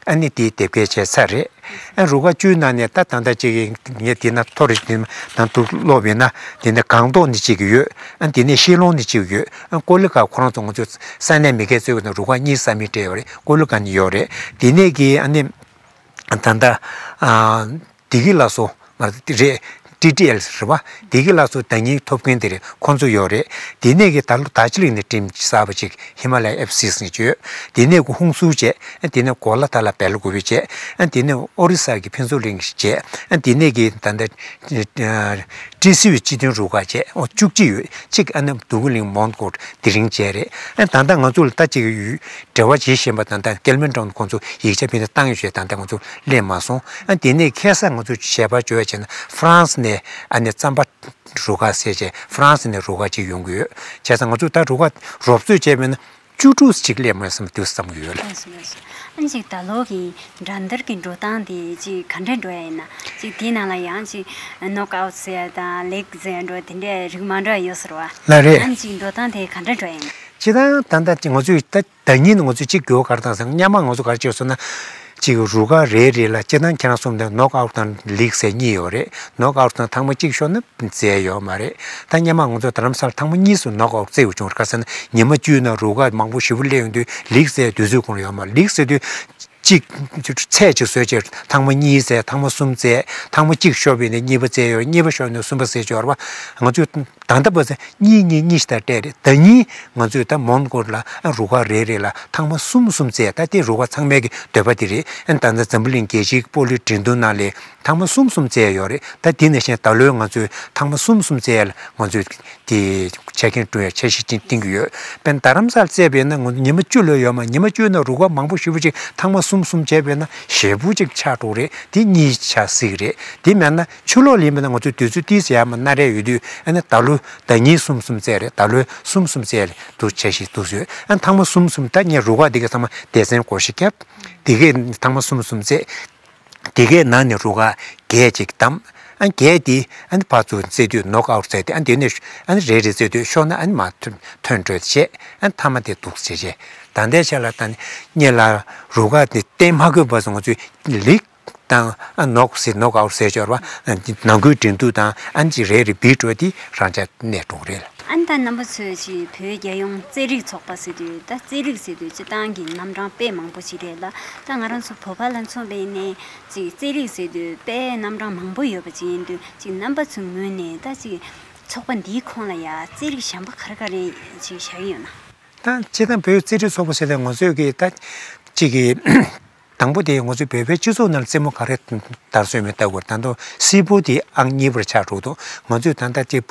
ཨ་ནི་དེའི་དེབ་སྐྱེལ་བྱས་ཚར་རེད། ཨ་རུ་ཁག་བཅུའི་ནང་ནས་ད་ད་ལྟ་ཅིག་ངས་དེ་ན་མཐོ་རིས་དེ་ནང་དུ་སློབ་ཡིན་ན་དེ་ནས་སྒང་ཏོག་ནི་གཅིག་ཡོད། ཨ་དེ་ནས་ཤེས་ལོང་ནི་གཅིག་ཡོད། ཨ་ཀོ་ལི་ག་ཁོ་རང་ཚོ་ང་ཚོ་ས་གནས་མི་སྒེར་གཙོས་ཀྱི་ནང་རུ་ཁག་གཉིས་ས་མིག་སྤྲད་ཡོད་རེད། ཀོ་ལི་ག་ནི་ཡོད་རེད། དེ་ནས་ཀྱི་ཨ་ནི། ད་ལྟ་ཨ་བདེ་སྐྱིད་ལགས་སོ་མ་རེད། ཊི་ཊི་ཨེལ་རེད་པ། བདེ་སྐྱིད་ལགས་སོ་ཟླ་ཉིན་ཐོབ་མཁན་དེ་རེད། ཁོང་ཚོ་ཡོད་རེད། དེ་ནས་ཀྱི་ད་ལོ་ད་ཅི་ལིག་ནས་ཊིམ་གསར་པ་ཅིག་ཧི་མ་ལ་ཡ་ཨེཕ་སི་ཟེར་བྱོས། དེ་ནས་ཀྱི་ཧུང་སུའུ་བྱས། དེ་ནས་གོ་ལ་ཐ་ལ་བེལ་ཀོ་བི་བྱས། དེ་ནས་ཨོ་རི་ས་གི་ཕུན་ཚོགས་གླིང་བྱས། དེ་ནས་ཀྱི་ད་ལྟ་ཊི་སི་ཝི་སྤྱི་མཐུན་རུ་ཁག་བྱས། ཨོ་བཅུ་གཅིག་ཡོད། གཅིག་ཨ་ནི་འདོད་རྒུ་གླིང་མོན་གྷོ་དེ་རིང་བྱས་རེད། ད་ལྟ་ང་ཚོ་ལ་ད་ཅིག་ཡོད། འབྲེལ་བ་བྱེད་བཞིན་པ་དང་ད་ཀེལ་མེན་ཀྲོན་ཁོང་ཚོ་ཡིག་ཆ་ཕུལ་ནས་བཏང་ཡོད་ཞེས་ད་ལྟ་ང་ཚོ་སླེབས་མ་སོང་། ཨ་དེ་ནས་ཁ་སང་ང་ཚོ་ཞལ་པར་འབྱོར་བྱས་ན་ཧྥ་རན་སི་ནས་ཨ་ནི་རྩམ་པ་རུ་ཁག་ཟེར་བྱས་ཧྥ་རན་སི་ནས་རུ་ཁག་ཅིག་ཡོང་གི་ཡོད། བྱས་ཙང་ང་ཚོ་ད་རུ་ཁག་རོབ་ཙམ་བྱས་པས་ན་བཅུ་དྲུག་ཅིག་སླེབས་མ་སོང་འདུག་བསམ་གྱི་ཡོད་ལ། ལགས་སོ་ལགས་སོ། ཨ་ནི་ཅིག་ད་ལོ་གི་འགྲན་བསྡུར་གྱི་འགྲོ་སྟངས་དེ་ཅིག་ག་འདྲ་འགྲོ་ཡ་ཡིན་ན། ཅིག་དེའི་ནང་ལ་ཡང་ཅིག་ནོག་ཨའུ་ཟེར་ཡ་དང་ལིག་ཟེར་ཡ་འགྲོ་དེ་འདྲའི་རིགས་མ་འདྲ་ཡོད་ཟེར་བ། ལགས་རེད། ཨ་ནི་ཅིག་འགྲོ་སྟངས་དེ་ག་འདྲ་འགྲོ་ཡ་ཡིན་ན། སྤྱིར་བཏང་ད་ལྟ་ང་ཚོས་ད་ཟླ་ཉིན་ང་ཚོས་གཅིག་གྱོད་གར་དང་སང་སྔོན་མ་ང་ཚོ་གར་བྱས་སོང་ན། གཅིག་རུ་ཁག་རེ་རེ་ལ་སྤྱིར་བཏང་ཁྱེད་རང་གསུངས་དང་ནོག་ཨའུ་དང་ལིག་ཟེར་གཉིས་ཡོད་རེད། ནོག་ཨའུ་དང་ཐེངས་མ་གཅིག་ཤོར་ན་རྩེ་ཡོད་མ་རེད། ད་སྔོན་མ་ང་ཚོ་རྡ་རམ་ས་ལ་ཐེངས་མ་གཉིས་སུ་ནོག་ཨའུ་རྩེ་ཡོད་བྱུང་རེད། ག་ཟེར་ན་ཉི་མ་བཅུའི་ནང་རུ་ཁག་མང་པོ་ཞེ་པོ་སླེབས་ཡོང་དུས་ལིག་ཟེར་དུས་ཚོད་ཁོ་རང་ཡོད་མ་རེད། ལིག་ཟེར་དུས་གཅིག་ཚད་ཅིག་བཟོས་བྱས་ཐེངས་མ་གཉིས་རྩེ། ཐེངས་མ་གསུམ་རྩེ། ཐེངས་མ་གཅིག་ཤོར་བས་ནས་གཉིས་པ་རྩེ་ཡོད། གཉིས་པ་ཤོར་ནས་གསུམ་པ་རྩེ་ཡོད་རེད་པ། ང་ཚོས་ད་ལྟ་བར་དུ་གཉིས་གཉིས་གཉིས་ཤིག་ད་སྤྲད་རེད། ཟླ་ཉིན་ང་ཚོས་ད་མོན་གྷོ་ལ་རུ་ཁག་རེ་རེ་ལ་ཐེངས་མ་གསུམ་གསུམ་རྩེ། ད་དེ་རུ་ཁག་ཚང་མའི་གི་འདོད་པ་དེ་རེད། ཨ་ད་ལྟ་འཛམ་བུ་གླིང་རྒྱལ་སྤྱིའི་སྤོ་ལོའི་འགྲན་བསྡུར་ནང་ལ་ཐེངས་མ་གསུམ་གསུམ་རྩེ་ཡོད་རེད། ད་དེ་ནང་བཞིན་ད་ལོའི་ང་ཚོས་ཐེངས་མ་གསུམ་གསུམ་རྩེ་ཡ་ལ་ང་ཚོས་དེ་ཆ་རྐྱེན་བསྐྲུན་ཡ་འཆར་གཞི་ཅིག་བཏིང་གི་ཡོད། དཔེར་ན་རྡ་རམ་ས་ལ་རྩེ་བས་ན་ང་ཚོ་ཉི་མ་བཅུ་ལོས་ཡོད་མ། ཉི་མ་བཅུའི་ནང་རུ་ཁག་མང་པོ་ཞེ་པོ་ཅིག་ཐེངས་མ་གསུམ་གསུམ་བྱས་པས་ན་ཞེ་པོ་ཅིག་ཆགས་འགྲོ་རེད། དེ་གཉིས་ཆགས་སྲིད་གི་རེད། དེ་མེད་ན་ཕྱི་ལོགས་ལ་ཡིན་པ་ན་ང་ཚོས་དུས་ཚོད་ཏོག་ཙམ་ཡར་མར་གནང་རེས་ཡོད་དུས། ཨ་ནི་ད་ལོ་ཟླ་ཉིན་གསུམ་གསུམ་རྩེ་རེད། ད་ལོ་གསུམ་གསུམ་རྩེ་རེད་འདུག་འཆར་གཞི་འདུག་ཟེར། ཨ་ཐེངས་མ་གསུམ་གསུམ་ད་ངས་རུ་ཁག་འདི་ག་ཚང་མ་སྡེ་ཚན་བགོ་བཤའ་བརྒྱབ། འདི་གས་ཐེངས་མ་གསུམ་གསུམ་རྩེ། འདི་གས་ནང་ནས་རུ་ཁག་བརྒྱད་ཅིག་བདམས། ཨ་བརྒྱད་དེ་ཨ་ནི་ཕར་ཚུར་རྩེ་དུས་ནོག་ཨའུ་རྩེ་དེ། ཨ་འདི་ནས་ཨ་ནི་རེ་རེ་རྩེ་དུས་ཤོར་ན་ཨ་ནི་མར་ཐོན་ཐོན་འགྲོ་བྱས། ཨ་མཐའ་མ་དེ་འདུག་བྱས་བྱས། ད་ལྟའི་ཆ་ལ་ད་ནི་སྔོན་ལ་རུ་ཁག་དེ་བསྟན་མ་དགོས་པ་སོང་ང་ཚོས་ལིག་དང་ཨ་ནོག་ཟེར་ནོག་ཨའུ་ཟེར་འབྱོར་བ་ནང་ཁུལ་འགྲན་བསྡུར་དང་ཨ་ནི་ཅིག་རེ་རེ་བིད་འགྲོ་དེ་རང་འཇགས་གནས་འགྲོ་གི་རེད་ལ། ཨ་ནི་ད་རྣམ་པ་ཚོས་ཅིག་བོད་རྒྱལ་ཡོངས་རྩེད་རིགས་ཚོགས་པ་ཟེར་དུས་ད་རྩེད་རིགས་ཟེར་དུས་སྤྱིར་བཏང་གི་རྣམ་གྲངས་དཔེ་མང་པོ་ཞིག་རེད་ལ། ད་ང་རང་ཚོ་བོད་པ་ལ་མཚོན་པ་ཡིན་ནའི་ཅིག་རྩེད་རིགས་ཟེར་དུས་དཔེ་རྣམ་གྲངས་མང་པོ་ཡོད་པ་ཅིག་ཡིན་དུས། ཅིག་རྣམ་པ་ཚོའི་ངོས་ནས་ད་ཅིག་ཚོགས་པ་འདིའི་ཁོངས་ལ་ཡ་རྩེད་རིགས་གཞན་པ་ག་རེ་ག་རེ་ཅིག་བཞག་གི་ཡོད་ན། ད་སྤྱིར་བཏང་བོད་རྩེད་རིགས་ཚོགས་པ་ཟེར་ཏེ་ང་ཚོས་ཀྱི་ད་ཅིག་གི་དང་པོ་དེ་ང་ཚོའི་བོད་པའི་སྤྱི་ཚོགས་ནང་ལ་རྩེད་མོ་ག་རེ་དར་སྲོལ་མེད་ལྟ་བུར་ད་དུང་སིལ་བུ་དེ་ཨང་གཉིས་པར་ཆགས་འགྲོ་འདུག་ང་ཚོས་ད་ལྟ་ཅིག་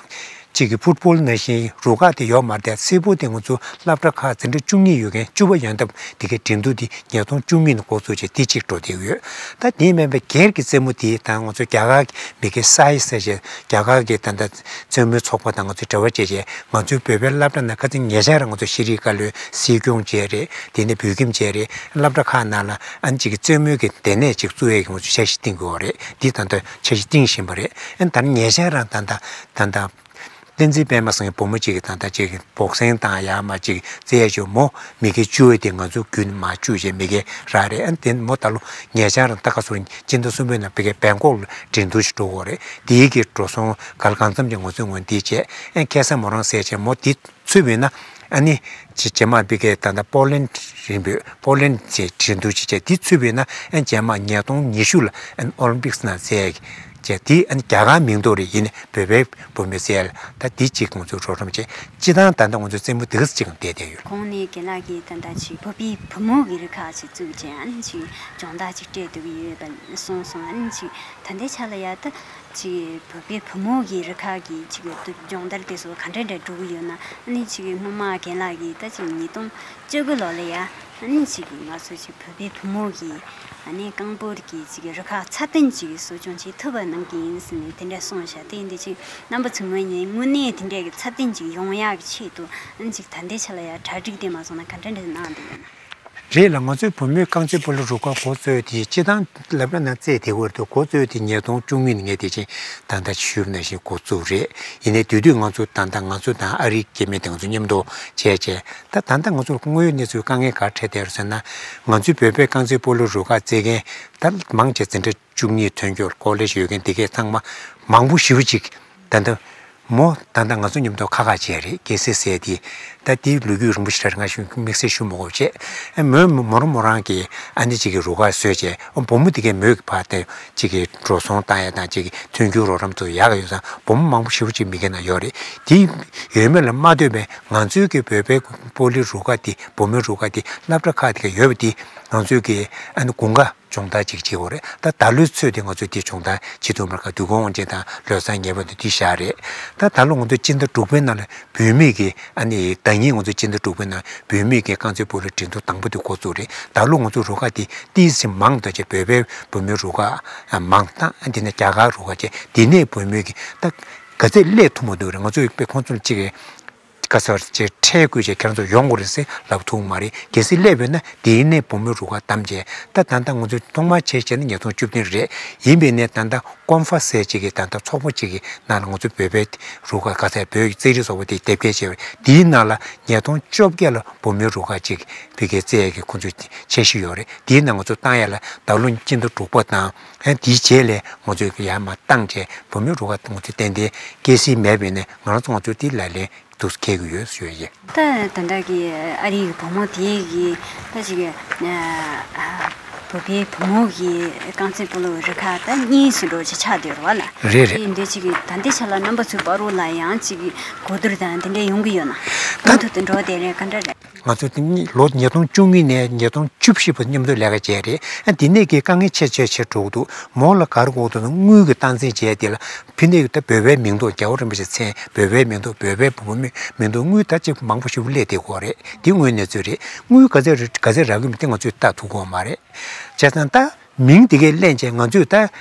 ཅིག་གི་ཕུཊ་བོལ་ནང་བཞིན་རུ་ཁག་དེ་ཡོད་མ་རེད་དེ། སིལ་བུ་དེ་ང་ཚོ་སློབ་གྲྭ་ཁག་འཛིན་གྲྭ་བཅུ་གཉིས་ཡོད་མཁན་བཅུ་པ་ཡོང་སྟབས་དེ་གའི་འགྲན་བསྡུར་དེ་ཉིས་སྟོང་བཅུ་གཉིས་ནས་འགོ་བཙུགས་བྱས་དེ་གཅིག་འགྲོ་བསྡད་ཡོད། ད་དེ་མིན་པའི་སྒེར་གྱི་རྩེད་མོ་དེ་ད་ང་ཚོ་རྒྱ་གར་མི་སྒེར་སའི་ཟེར་བྱས་རྒྱ་གར་གྱི་ད་ལྟ་རྩེད་མོའི་ཚོགས་པ་དང་ང་ཚོས་འབྲེལ་བ་བྱས་བྱས། ང་ཚོའི་བོད་པའི་སློབ་གྲྭ་ནང་ཁ་སང་ཉེ་ཆར་ང་ཚོ་ཤེས་རིག་བཀའ་བློན་སྲིད་སྐྱོང་བཅས་རེད། དེ་ནས་བོད་ཁྱིམ་བཅས་རེད། སློབ་གྲྭ་ཁག་ནང་ལ་ཨ་ནི་གཅིག་གི་རྩེད་མོའི་གི་སྡེ་ནས་གཅིག་བཙུགས་ཡས་ཀྱི་ང་ཚོས་འཆར་གཞི་བཏིང་དགོས་པ་རེད། འདི་ད་ལྟ་འཆར་གཞི་བཏིང་བཞིན་པ་རེད། ཨ་ནི་ད་ནི་ཉེ་ཆར་རང་ད་ལྟ་ད་ལྟ་བསྟན་འཛིན་པད་མ་ཟེར་བའི་བུ་མོ་གཅིག་གིས་ད་ལྟ་གཅིག་གི་བོག་སིང་དང་ཡར་མར་གཅིག་རྩེ་ཡས་ཀྱི་མོ་མི་སྒེར་བཅུ་པ་དེ་ང་ཚོ་བརྒྱུད་ནས་མར་བཅུག་བྱས་མི་སྒེར་རག་རེད། ཨ་ནི་དེ་མོ་ད་ལོ་ཉེ་ཆར་རང་ད་ག་ཚོད་སྤྱི་ཟླ་གསུམ་པའི་ནང་ཕ་གིའི་བེང་ཀོག་ལ་འགྲན་བསྡུར་ཞིག་འགྲོ་དགོས་རེད། དེའི་གི་འགྲོ་སོང་ག་ལ་གང་འཚམ་ཅིག་ང་ཚོའི་ངོས་འདི་བྱས། ཨ་ཁ་སང་མོ་རང་ཟས་བྱས་མོ་འདི་ཚུད་པས་ན་ཨ་ནི་ཅི་རྗེས་མ་ཕ་གིའི་ད་ལྟ་པོ་ལན་རིམ་པས་པོ་ལན་ཅེས་འགྲན་བསྡུར་ཅིག་བྱས། འདི་ཚུད་པས་ན་ཨ་རྗེས་མ་ཉིས་སྟོང་ཉི་ཤུ་ལ་ཨ་ནི་ཨོ་ལིམ་པིག་སི་ནང་རྩེ་ཡས་ཀྱི་བྱས། འདི་ཨ་ནི་རྒྱ་གར་མིང་འདོགས་རེད། ཡིན་ནའི་བོད་པའི་བུ་མོས་རྩེ་ཡས་ལ་ད་འདི་གཅིག་ང་ཚོས་རོགས་རམ་བྱས། སྤྱིར་བཏང་ད་ལྟ་ང་ཚོའི་རྩེད་མོ་འདི་ག་ཙམ་ཅིག་བསྡད་བསྡད་ཡོད། གོང་ནས་རྒན་ལགས་ཀྱིས་ད་ལྟ་ཅིག་བོད་པའི་བུ་མོ་གི་རུ་ཁག་ཅིག་བཙུགས་བྱས་ཨ་ནི་ཅིག་སྦྱོང་བརྡར་ཅིག་སྤྲད་འདུག་གི་ཡོད་པ་གསུངས་སོང་། ཨ་ནི་ཅིག་ད་ལྟའི་ཆ་ལ་ཡ་ད། ཅིག་བོད་པའི་བུ་མོ་གི་རུ་ཁག་གི་ཅིག་སྦྱོང་བརྡར་དེ་ཚོ་ག་འདྲ་འདྲ་འགྲོ་གི་ཡོད་ན། ཨ་ནི་ཅིག་སྔོན་མ་རྒན་ལགས་ཀྱིས་ད་ཅིག་ཉིས་སྟོང་བཅུ་དགུ་ལོ་ལ་ཡ། ཨ་ནི་ཅིག་ང་ཚོ་ཅིག་བོད་པའི་བུ་མོ་གི་ཨ་ནི་རྐང་སྤོལ་གྱི་ཅིག་རུ་ཁག་ཚད་ལྡན་ཅིག་གསོ་སྐྱོང་བྱེད་ཐུབ་པ་གནང་གི་ཡིན་ཟེར་ནས་དེ་འདྲ་གསུངས་བཞག་དེ་ཡིན་དུས་ཅིག་རྣམ་པ་ཚོ་ངོས་ནས་དངོས་གནས་དེ་འདྲ་གི་ཚད་ལྡན་ཅིག་ཡོང་ཡག་གི་ཆེད་དུ། ཨ་ནི་ཅིག་ད་ལྟའི་ཆ་ལ་ཡ་གྲ་སྒྲིག་དེ་མ་སོང་ན་ག་འདྲ་འདྲ་གནང་བསྡད་ཡོད་ན། རེད་ལ། ང་ཚོའི་བུ་མོའི་རྐང་རྩེད་སྤོ་ལོ་རུ་ཁག་འགོ་བཙུགས་དེ་སྤྱི་བཏང་སློབ་གྲྭ་ནང་བཙལ་བསྡད་ཡོད་རེད་དོ། འགོ་བཙུགས་དེ་ཉིས་སྟོང་བཅུ་གཉིས་ནས་ངས་དེ་བཞིན་ད་ལྟ་ཞུས་པ་ནང་བཞིན་འགོ་བཙུགས་རེད། ཡིན་ནའི་དེ་དུས་ང་ཚོ་ད་ལྟ་ང་ཚོ་དང་ཨ་རིའི་སྐྱེ་དམན་དེ་ང་ཚོ་མཉམ་དུ་བྱས་བྱས། ད་ད་ལྟ་ང་ཚོ་དངོས་ཡོད་གནས་ཚུལ་དཀའ་ངལ་ག་རེ་འཕྲད་བསྡད་ཡོད་ཟེར་ན། ང་ཚོའི་བོད་པའི་རྐང་རྩེད་སྤོ་ལོ་རུ་ཁག་རྩེད་མཁན་ད་མང་ཆེ་འཛིན་གྲྭ་བཅུ་གཉིས་ཐོན་རྒྱུ། ཀོ་ལེཇ་ཡོད་མཁན་དེ་གས་ཚང་མ་མང་པོ་ཞེ་པོ་ཅིག་ད་ལྟ་མོ་ད་ལྟ་ང་ཚོ་མཉམ་དུ་ཁ་ཁ་བྱས་རེད། གལ་སྲིད་ཟེར་དེ། ད་དེའི་ལོ་རྒྱུས་རིང་པོ་ཞིག་རེད། ང་ཞུ་དམིགས་བསལ་ཞུ་མི་དགོས་བྱས། ཨ་མོ་མོ་རང་མོ་རང་གིས་ཨ་ནི་ཅིག་གི་རུ་ཁག་བཟོས་བྱས། ཨ་བུ་མོ་དེ་གས་མོས་ཀྱི་ཕར་དེ་ཅིག་གི་འགྲོ་སོང་བཏང་ཡ་དང་། ཅིག་གི་མཐུན་འགྱུར་རོགས་རམ་དུ་ཡག་ག་ཡོད་ཙང་བུ་མོ་མང་པོ་ཞེ་པོ་ཅིག་མི་སྒེར་ན་ཡོད་རེད། དེ་ཡོད་མེད་ལ་མ་ལྟོས་པའི་ང་ཚོའི་གི་བོད་པའི་སྤོ་ལོ་རུ་ཁག་དེ། བུ་མོའི་རུ་ཁག་དེ་སློབ་གྲྭ་ཁག་དེ་གས་ཡོད་པ་དེ་ང་ཚོའི་གི་ཨ་ནི་དགུན་ཁ་སྦྱོང་བརྡར་ཅིག་བྱེད་དགོས་རེད། ད་ད་ལོའི་ཚོད་དེ་ང་ཚོས་དེ་སྦྱོང་བརྡར་བྱེད་ཐུབ་མ་རེད། དུས་འཁོར་དབང་ཆེན་དང་ལོ་གསར་ཉེ་བར་དུ་དེ་བཞག་རེད། ད་ད་ལོ་ང་ཚོ་སྤྱི་ཟླ་དྲུག་པའི་ནང་ལ་བུད་མེད་ཀྱི་ཨ་ནི་ཟླ་ཉིན། ང་ཚོ་སྤྱི་ཟླ་དྲུག་པའི་ནང་བུད་མེད་ཀྱི་རྐང་རྩེད་སྤོ་ལོ་འགྲན་བསྡུར་དང་པོ་དེ་འགོ་བཙུགས་རེད། ད་ལོ་ང་ཚོ་རུ་ཁག་དེ་ཏོག་ཙམ་མང་དུ་བྱས། བོད་པའི་བུད་མེད་རུ་ཁག་མང་དང་། དེ་ནས་རྒྱ་གར་རུ་ཁག་བྱས། དེ་ནས་བུད་མེད་ཀྱི་ད་ག་ཚད་སླེབས་ཐུབ་མ་ཐུབ་རེད། ང་ཚོས་དཔེ་ཁོང་ཚོ་ལ་ཅིག་ག་ཚོད་ཅིག་ཁྲལ་བསྐུར་བྱས་ཁྱེད་རང་ཚོ་ཡོང་དགོས་རེད་ཟེར་ལབ་ཐུབ་མ་རེད། གལ་སྲིད་སླེབས་ཡོད་ན་དེའི་ནས་བུ་མོའི་རུ་ཁག་བདམས་བྱས། ད་ད་ལྟ་ང་ཚོས་ཐོག་མར་བྱས་བྱས་ན་ཉིས་སྟོང་བཅུ་བདུན་རེད། ཡིན་པས་ནས་ད་ལྟ་ཀོན་ཧྥ་ཟེར་ཅིག་གི་ད་ལྟ་ཚོགས་པ་ཅིག་གི་ནང་ལ་ང་ཚོ་བོད་པའི་རུ་ཁག་ག་ཚད། བོད་ཀྱི་རྩེད་རིགས་ཚོགས་པ་དེ་དེབ་སྐྱེལ་བྱས་པ་རེད། དེའི་ནང་ལ་ཉིས་སྟོང་བཅོ་བརྒྱད་ལ་བུ་མོའི་རུ་ཁག་ཅིག་བོད་ཀྱི་རྩེད་ཡས་ཀྱི་ཁོང་ཚོའི་འཆར་གཞི་ཡོད་རེད། དེའི་ནང་ང་ཚོ་བཏང་ཡ་ལ་ད་ལོ་སྤྱི་ཟླ་དྲུག་པ་དང་། ཨ་དེའི་རྗེས་ལ་ང་ཚོས་ཡར་མར་བཏང་བྱས། བུ་མོའི་རུ་ཁག་ང་ཚོས་ཏན་ཏན་སྐྱེད་སྲིང་མེད་པས་ནས་ང་རང་ཚོ་ང་ཚོས་དེ་ལ་ལན་འདུག་སེ་འཁེལ་གྱི་ཡོད་ཞུ་ཡ་ཡིན། ད་ད་ལྟ་གི་ཨ་རི་ཡི་བུ་མོ་དེ་གི་ད་ཅིག་ཨ་བོད་པའི་བུ་མོ་གི་རྐང་རྩེད་སྤོ་ལོ་རུ་ཁག་ད་གཉིས་སུ་འགྲོ་ཅིག་ཆགས་བསྡད་ཡོད་རེད་བ་ལ། རེད་རེད། དེ་འདྲ་ཅིག་གི་ད་ལྟའི་ཆ་ལ་རྣམ་པ་ཚོའི་བར་དུ་ལ་ཡང་ཅིག་གི་གོ་བསྡུར་དང་དེ་འདྲ་ཡོང་གི་ཡོད་ན། ད་གོང་དུ་དུ་འགྲོ་བསྡད་རེད། ག་འདྲ་རེད། ང་ཚོ་དེ་ནི་ལོ་ཉིས་སྟོང་བཅུ་གཉིས་ནས་ཉིས་སྟོང་བཅུ་བཞི་བར་མཉམ་དུ་ལས་ཀ་བྱས་རེད། ཨ་དེ་ནས་ཀྱི་དཀའ་ངལ་ཆེ་ཆེ་ཆེ་འགྲོ་གི་འདུག་མོ་ལ་ག་རེ་དགོས་འདུག་ན་དངུལ་གྱི་སྟངས་འཛིན་བྱས་དེ་ལ་ཕི་ནས་ད་བོད་པའི་མིང་ཐོག་རྒྱལ་བ་རིན་པོ་ཆེའི་མཚན། བོད་པའི་མིང་ཐོག་བོད་པའི་བུ་མོའི་མིང་ཐོག་དངུལ་ད་ཅིག་མང་པོ་ཞིག་སླེབས་བསྡད་ཀྱི་ཡོད་རེད། དེ་དངོས་གནས་ཚུལ་རེད། དངུལ་ག་ཚད་རེད། ག་ཚད་རག་གི་མེད་དེ་ང་ཚོས་ལྟ་ཐུབ་ཀྱི་ཡོད་མ་རེད། བྱས་ཙང་ད་མིང་དེ་གས་ལེན་བྱས་ང་ཚོས་ད་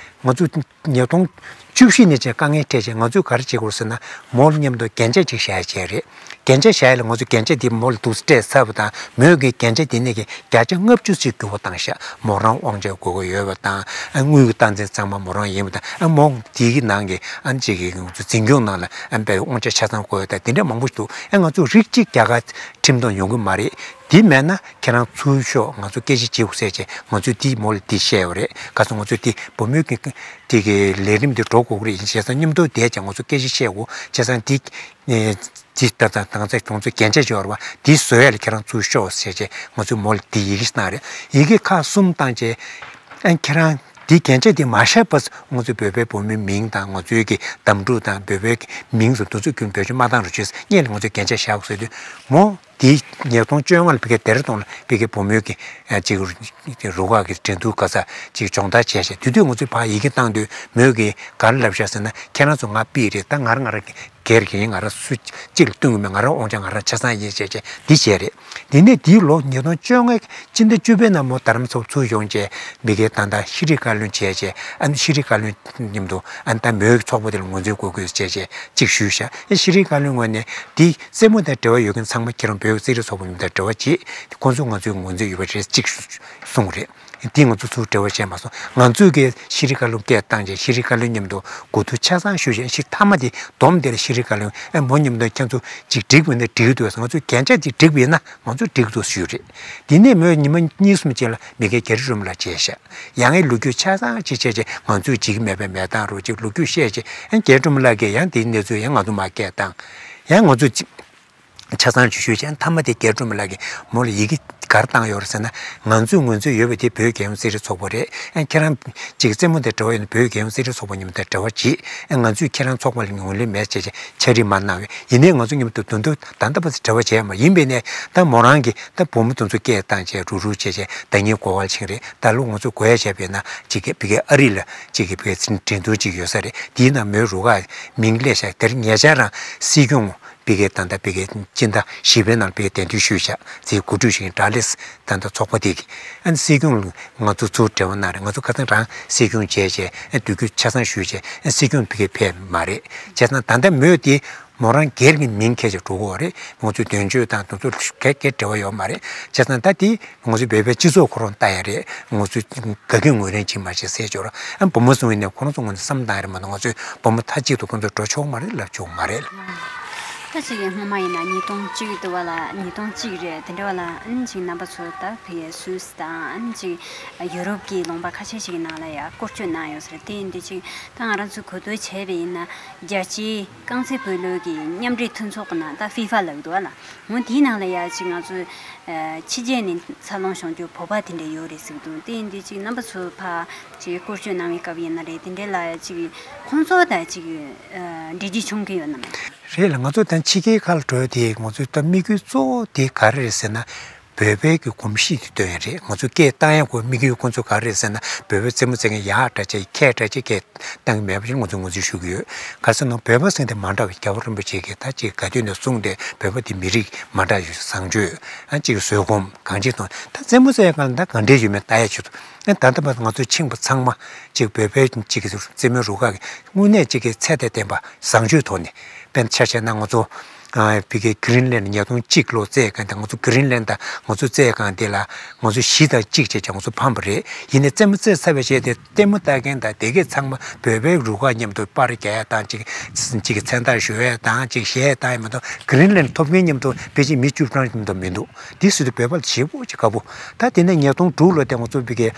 ང་ཚོ་ཉིས་སྟོང་བཅུ་བཞི་ནས་བྱས་དཀའ་ངལ་འཕྲད་བྱས། ང་ཚོས་ག་རེ་བྱེད་དགོས་ཟེར་ན། མོ་ལ་མཉམ་དུ་རྒྱན་ཆ་ཅིག་བཞག་བྱས་རེད། རྒྱན་ཆ་བཞག་ཡ་ལ་ང་ཚོས་རྒྱན་ཆ་དེ་མོ་ལ་འདུག་སེ་སྤྲད་ཚར་བ་དང་། མོས་ཀྱི་རྒྱན་ཆ་དེ་ནས་ཀྱི་བརྒྱ་ཆ་ལྔ་བཅུ་ཞིག་འགྱུར་བ་བཏང་ཤག་མོ་རང་དབང་ཆ་དགོས་ཀྱི་ཡོད་པ་དང་། ཨ་དངུལ་གྱི་སྟངས་འཛིན་ཚང་མ་མོ་རང་ཡིན་པ་དང་། ཨ་མོ་དེའི་ནང་གི་ཨ་ཅིག་གི་ང་ཚོ་འཛིན་སྐྱོང་ནང་ལ་ཨ་དཔེ་དབང་ཆ་ཆ་ཚང་དགོས་ཡོད་ད། དེ་འདྲ་མང་པོ་ཞིག་འདུག་ཨ་ང་ཚོ་རིགས་གཅིག་རྒྱ་གར་ཁྲིམས་དང་ཡོང་གི་མ་རེད། དེ་མེད་ན་ཁྱེད་རང་ཚུར་ཤོག་ང་ཚོ་སྐད་ཆ་བྱེད་དགོས་ཟེར་བྱས། ང་ཚོས་དེ་མོ་ལ་དེ་བཤད་ཡོད་རེད། ག་ཚོད་ང་ཚོས་དེ་བུ་མོའི་གི་དེ་གི་ལས་རིམ་དེ་འགྲོ་དགོས་ཀྱི་རེད། བྱས་ཙང་མཉམ་དུ་བསྡད་བྱས་ང་ཚོ་སྐད་ཆ་བཤད་དགོས། བྱས་ཙང་དེ་ཨེ་དེ་ལྟ་ཙང་དང་ཚེ་ཁོང་ཚོས་རྒྱན་ཆ་ཅིག་ཡོད་རེད་བ། དེ་བཟོ་ཡ་ལ་ཁྱེད་རང་ཚུར་ཤོག་ཟེར་བྱས་ང་ཚོས་མོ་ལ་དེ་ཡི་གེ་བཏང་རེད། ཡི་གེ་ཁག་གསུམ་བཏང་བྱས། ཨ་ཁྱེད་རང་དེ་རྒྱན་ཆ་དེ་མ་བཞག་པ་ང་ཚོས་བོད་པའི་བུ་མོའི་མིང་དང་ང་ཚོའི་གི་དམ་ཕྲུག་དང་བོད་པའི་གི་མིང་སོགས་དེ་ཚོ་ཁྱོན་བེད་སྤྱོད་མ་བཏང་རོགས་བྱོས་ཟེར། སྔོན་ལ་ང་ཚོས་རྒྱན་ཆ་བཞག་དགོས་ཟེར་དུས་མོ། དེ་ཉིས་སྟོང་བཅོ་ལྔ་ལ་ཕ་གིའི་ལྡེ་ར་ལྡུན་ལ་ཕ་གིའི་བུ་མོའི་གི་ཨ་ཅིག་རུ་ཁག་གི་འགྲན་བསྡུར་ག་ས་ཅིག་སྦྱོང་བརྡར་བྱས་ཤག་དེ་དུས་ང་ཚོས་ཕར་ཡི་གེ་བཏང་དུས་མོས་གི་ག་རེ་ལབ་ཤག་ཟེར་ན། ཁྱེད་རང་ཚོ་ང་ཕུད་རེད། ད་ང་རང་ང་རང་སྒེར་གྱི་ཡིན། ང་རང་སུ་གཅིག་ལ་བསྟུན་གི་མེད། ང་རང་དབང་ཆ་ང་རང་ཆ་ཚང་ཡིན་བྱས་བྱས་འདི་བྱས་རེད། དེ་ནས་དེའི་ལོ་ཉིས་སྟོང་བཅོ་ལྔ་སྤྱི་ཟླ་བཅུ་པའི་ནང་མོ་རྡ་རམ་ས་ལ་ཚུར་ཡོང་བྱས་མ་གི་ད་ལྟ་ཤེས་རིག་བཀའ་བློན་བྱས་བྱས། ཨ་ནི་ཤེས་རིག་བཀའ་བློན་མཉམ་དུ་ཨ་ནི་ད་མོའི་ཚོགས་པ་དེ་ལ་ངོས་འཛིན་དགོས་དགོས་བྱས་བྱས་ཅིག་ཞུས་ཤག་ཨེ་ཤེས་རིག་བཀའ་བློན་ངོས་ནས་དེ་རྩེད་མོ་དང་འབྲེལ་བ་ཡོད་མཁན་ཚང་མ་ཁྱེད་རང་བོད་ཀྱི་རྩེད་རིགས་ཚོགས་པ་མཉམ་དུ་འབྲེལ་བ་བྱེད། ཁོང་ཚོས་ང་ཚོའི་ངོས་འཛིན་ཡོད་པ་རེད་ཅིག་གསུངས་རེད། དེ་ང་ཚོ་ཚུར་འབྲེལ་བ་བྱས་མ་སོང་། ང་ཚོས་ཀྱི་ཤེས་རིག་བཀའ་བློན་སྐད་བཏང་བྱས་ཤེས་རིག་བཀའ་བློན་མཉམ་དུ་གོ་བསྡུར་ཆ་ཚང་ཞུས་བྱས། ཤི་མཐའ་མ་དེ་བསྡོམས་དེ་ལ་ཤེས་རིག་བཀའ་བློན་ཨེ་མོ་མཉམ་དུ་ཁྱེད་ཚོ་ཅིག་འགྲིག་པ་ཡིན་ན་འགྲིག་གི་འདུག་ང་ཚོས་རྒྱན་ཆ་དེ་འགྲིག་པ་ཡིན་ན་ང་ཚོ་འགྲིག་གི་འདུག་ཞུས་རེད། དེ་ནས་མོས་ཉི་མ་གཉིས་གསུམ་རྗེས་ལ་མ་གི་རྒྱ་རི་སྒྲོལ་མ་ལགས་མཇལ་ཤག་ཡང་ཨེ་ལོ་རྒྱུས་ཆ་ཚང་ཅིག་བཤད་བྱས། ང་ཚོས་ཅིག་མེད་པའི་མེད་སྟངས་རོགས་ཅིག་ལོ་རྒྱུས་བཤད་བྱས། ཨེ་རྒྱ་རི་སྒྲོལ་མ་ལགས་ཀྱིས་ཡང་དེའི་གནས་ཚུལ་ཡང་ང་ཚོ་མར་སྐད་བཏང་། ཡང་ང་ཚོས་ཅིག་ཆ་ཚང་ཅིག་ཞུས་བྱས། མཐའ་མ་དེ་རྒྱ་རི་སྒྲོལ་མ་ལགས་ཀྱིས་མོ་ལ་ཡི་གེ་ ག་རེ་བཏང་ཡོད་རེད་ཟེར་ན། ང་ཚོས་ངོས་འཛིན་ཡོད་པ་དེ་བོད་རྒྱལ་ཡོངས་རྩེད་རིགས་ཚོགས་པ་རེད། ཨ་ཁྱེད་རང་ཅིག་རྩེད་མོ་དེ་འབྲེལ་བ་ཡོད་ན་བོད་རྒྱལ་ཡོངས་རྩེད་རིགས་ཚོགས་པ་མཉམ་དུ་འབྲེལ་བ་བྱེད། ཨ་ང་ཚོས་ཁྱེད་རང་ཚོགས་པ་ལ་ངོས་ལེན་མེད་བྱས་བྱས་ཕྱག་བྲིས་མ་གནང་བས། ཡིན་ནའི་ང་ཚོ་མཉམ་དུ་དོན་དུ་ད་ལྟ་བར་དུ་འབྲེལ་བ་བྱས་མ་ཡིན་པས་ནས། ད་མོ་རང་གིས་ད་བུ་མོ་དེ་ཚོ་སྐད་བཏང་བྱས་རུག་རུག་བྱས་བྱས་ཟླ་ཉིན་གོ་བར་ཕྱིན་རེད། ད་ལོ་ང་ཚོ་གོ་ཡ་བྱས་པས་ན་ཅིག་གི་བི་གའི་ཨ་རི་ལ་ཅིག་གི་བི་གའི་འགྲན་བསྡུར་ཅིག་ཡོད་ས་རེད། དེའི་ནང་མོའི་རུ་ཁག་མིང་སླེབས་ཤག་དེར་ཉེ་ཆར་རང་སྲིད་སྐྱོང་བི་གའི་ད་ལྟ་བི་གའི་སྤྱི་ཟླ་བཞི་པའི་ནང་བི་གའི་གདན་འདྲེན་ཞུས་ཤག་ཅིག་གོ་སྒྲིག་ཞུས་ཡིན། ཌ་ལེ་སི་ད་ལྟ་ཚོགས་པ་དེ་གི་ཨ་ནི་སྲིད་སྐྱོང་ལ་ང་ཚོ་ཚུར་འབྲེལ་བ་གནང་རེད། ང་ཚོ་ཁ་སང་རང་སྲིད་སྐྱོང་མཇལ་བྱས་ཨ་འདོད་རྒྱུ་ཆ་ཚང་ཞུས་བྱས་ཨ་སྲིད་སྐྱོང་བི་གའི་ཕེབས་མ་རེད། བྱས་ཙང་ད་ལྟ་མོས་དེ་མོ་རང་སྒེར་གྱི་མིང་འཁྱེར་བྱས་འགྲོ་གི་ཡོད་རེད། ང་ཚོའི་དོན་གཅོད་དང་དེ་ཚོ་ག་གེ་འབྲེལ་བ་ཡོད་མ་རེད། བྱས་ཙང་ད་དེ་ང་ཚོའི་བོད་པའི་སྤྱི་ཚོགས་ཁོ་རང་ལྟ་ཡ་རེད། ང་ཚོས་དགའ་སྐྱིད་ངོས་ལེན་བྱེད་མ་བྱེད་ཟེར་ཅོག་ར། ཨ་བུ་མོ་སོང་བས་ནས་ཁོ་རང་ཚོ་ངོས་ནས་བསམ་བཏང་ཡ་རེད་མ་གཏོགས་ང་ཚོའི་བུ་མོ་མཐའ་གཅིག་ཏུ་ཁོ་ཚོ་འགྲོ་ཆོག་མ་རེད་ལབ་ཆོག་མ་རེད། ད་ཅིག་སྔོན་མ་ཡིན་ན་ཉིས་སྟོང་གཅིག་དུ་བ་ལ་ཉིས་སྟོང་གཅིག་རེད། དེ་འདྲ་བ་ལ་ཨ་ནི་ཅིག་རྣམ་པ་ཚོ་ད་ཕ་གིའི་སུད་སི་དང་ཨ་ནི་ཅིག་ཡུ་རོབ་ཀྱི་ལུང་པ་ཁ་ཤས་ཤིག་གི་ནང་ལ་ཡ་སྐོར་སྐྱོད་གནང་ཡོད་ཟེར། དེ་ཡིན་དུས་ཅིག་ད་ང་རང་ཚོས་གོ་ཐོས་བྱས་པ་ཡིན་ན་རྒྱལ་སྤྱིའི་རྐང་རྩེད་སྤོ་ལོ་གི་མཉམ་འབྲེལ་མཐུན་ཚོགས་ཀྱི་ནང་ད་ཧྥི་ཧྥ་ལབ་འདུག་བ་ལ། འོ་དེའི་ནང་ལ་ཡ་ཅིག་ང་ཚོས་ཕྱི་རྒྱལ་ནས་འཚར་ལོངས་བྱུང་རྒྱུ་བོད་པ་དེ་འདྲ་ཡོད་རེད་ཟེར་གི་འདུག་དེ་ཡིན་དུས་ཅིག་རྣམ་པ་ཚོ་ཕ་ཅིག་སྐོར་སྐྱོད་གནང་བའི་སྐབས་ཡིན་ན་རེད། དེ་འདྲའི་ལ་ཅིག་ཁོང་ཚོ་དང་ཅིག་འབྲེལ་འདྲིས་བྱུང་གི་ཡོད་ན་མེད། རེད་ལ། ང་ཚོ་ད་ཕྱི་རྒྱལ་ཁག་ལ་འགྲོ་ཡ་དེ་ང་ཚོའི་ད་དམིགས་ཡུལ་གཙོ་བོ་དེ་ག་རེ་རེད་ཟེར་ན། བོད་པའི་གི་གོམས་གཤིས་དེ་སྟོན་ཡ་རེད། ང་ཚོ་སྐད་བཏང་ཡ་གོ་དམིགས་ཡུལ་ཁོང་ཚོ་ག་རེ་རེད་ཟེར་ན། བོད་པའི་རྩེད་མོ་རྩེ་མཁན་ཡག་འདྲ་ཅིག་མཁས་འདྲ་ཅིག་སྐད་བཏང་གི་མེད་པ་ཞིག་ང་ཚོས་ངོས་འཛིན་ཞུ་གི་ཡོད། ག་རེ་ཟེར་ན་བོད་པ་ཟེར་དེ་མ་འདྲ་བའི་རྒྱལ་བ་རིན་པོ་ཆེ་གིས་ད་ཅིག་ག་དུས་ནས་གསུངས་ཏེ་བོད་པ་དེ་མི་རིགས་མ་འདྲ་ཡོད། བཟང་སྤྱོད་ཨ་ཅིག་བཟོད་སྒོམ་གང་ཅིའི་ཐོག་ད་རྩེད་མོ་རྩེ་ཡ་གང་ད་ག་འདྲས་ཡོད་མེད་ལྟ་ཡ་ཆེད་དུ། ཨ་ད་ལྟ་བར་ང་ཚོའི་ཁྱིམ་པ་ཚང་མ་ཅིག་བོད་པའི་ཅིག་གི་རྩེད་མོའི་རུ་ཁག་གི་དངོས་གནས་ཅིག་གི་ཚད་དང་ལྡན་པ་བཟང་སྤྱོད་ཐོག་ནས། དཔེར་ན་ཆ་བཞག་ན་ང་ཚོ་ཨ་བི་གའི་གྷི་རིན་ལན་ཉིས་སྟོང་གཅིག་ལོ་རྩེད་མཁན་དང་ང་ཚོ་གྷི་རིན་ལན་དང་ང་ཚོ་རྩེད་མཁན་དེ་ལ་ང་ཚོ་བཞི་དང་གཅིག་བྱས་ཀྱང་ང་ཚོ་ཕམ་པ་རེད། ཡིན་ནའི་རྩེད་མོ་རྩེ་ཚར་བའི་རྗེས་དེ་ལྟད་མོ་ལྟ་མཁན་དང་དེ་གས་ཚང་མ་བོད་པའི་རུ་ཁག་མཉམ་དུ་པར་རྒྱག་ཡ་དང་ཅིག་ཅིག་གི་མཚན་རྟགས་ཞུ་ཡ་དང་ཅིག་གཞས་བཏང་ཡ་མ་གཏོགས་གྷི་རིན་ལན་ཐོབ་མཁན་མཉམ་དུ་ཕལ་ཆེར་མི་བཅུ་གྲངས་མཉམ་དུ་མི་འདུག་དེ་སྲིད་དུ་བོད་པ་ལ་ཞེ་པོ་ཅིག་དགའ་པོ། ད་དེ་ནས་ཉིས་སྟོང་དྲུག་ལོ་དེ་ང་ཚོ་བི་གའི་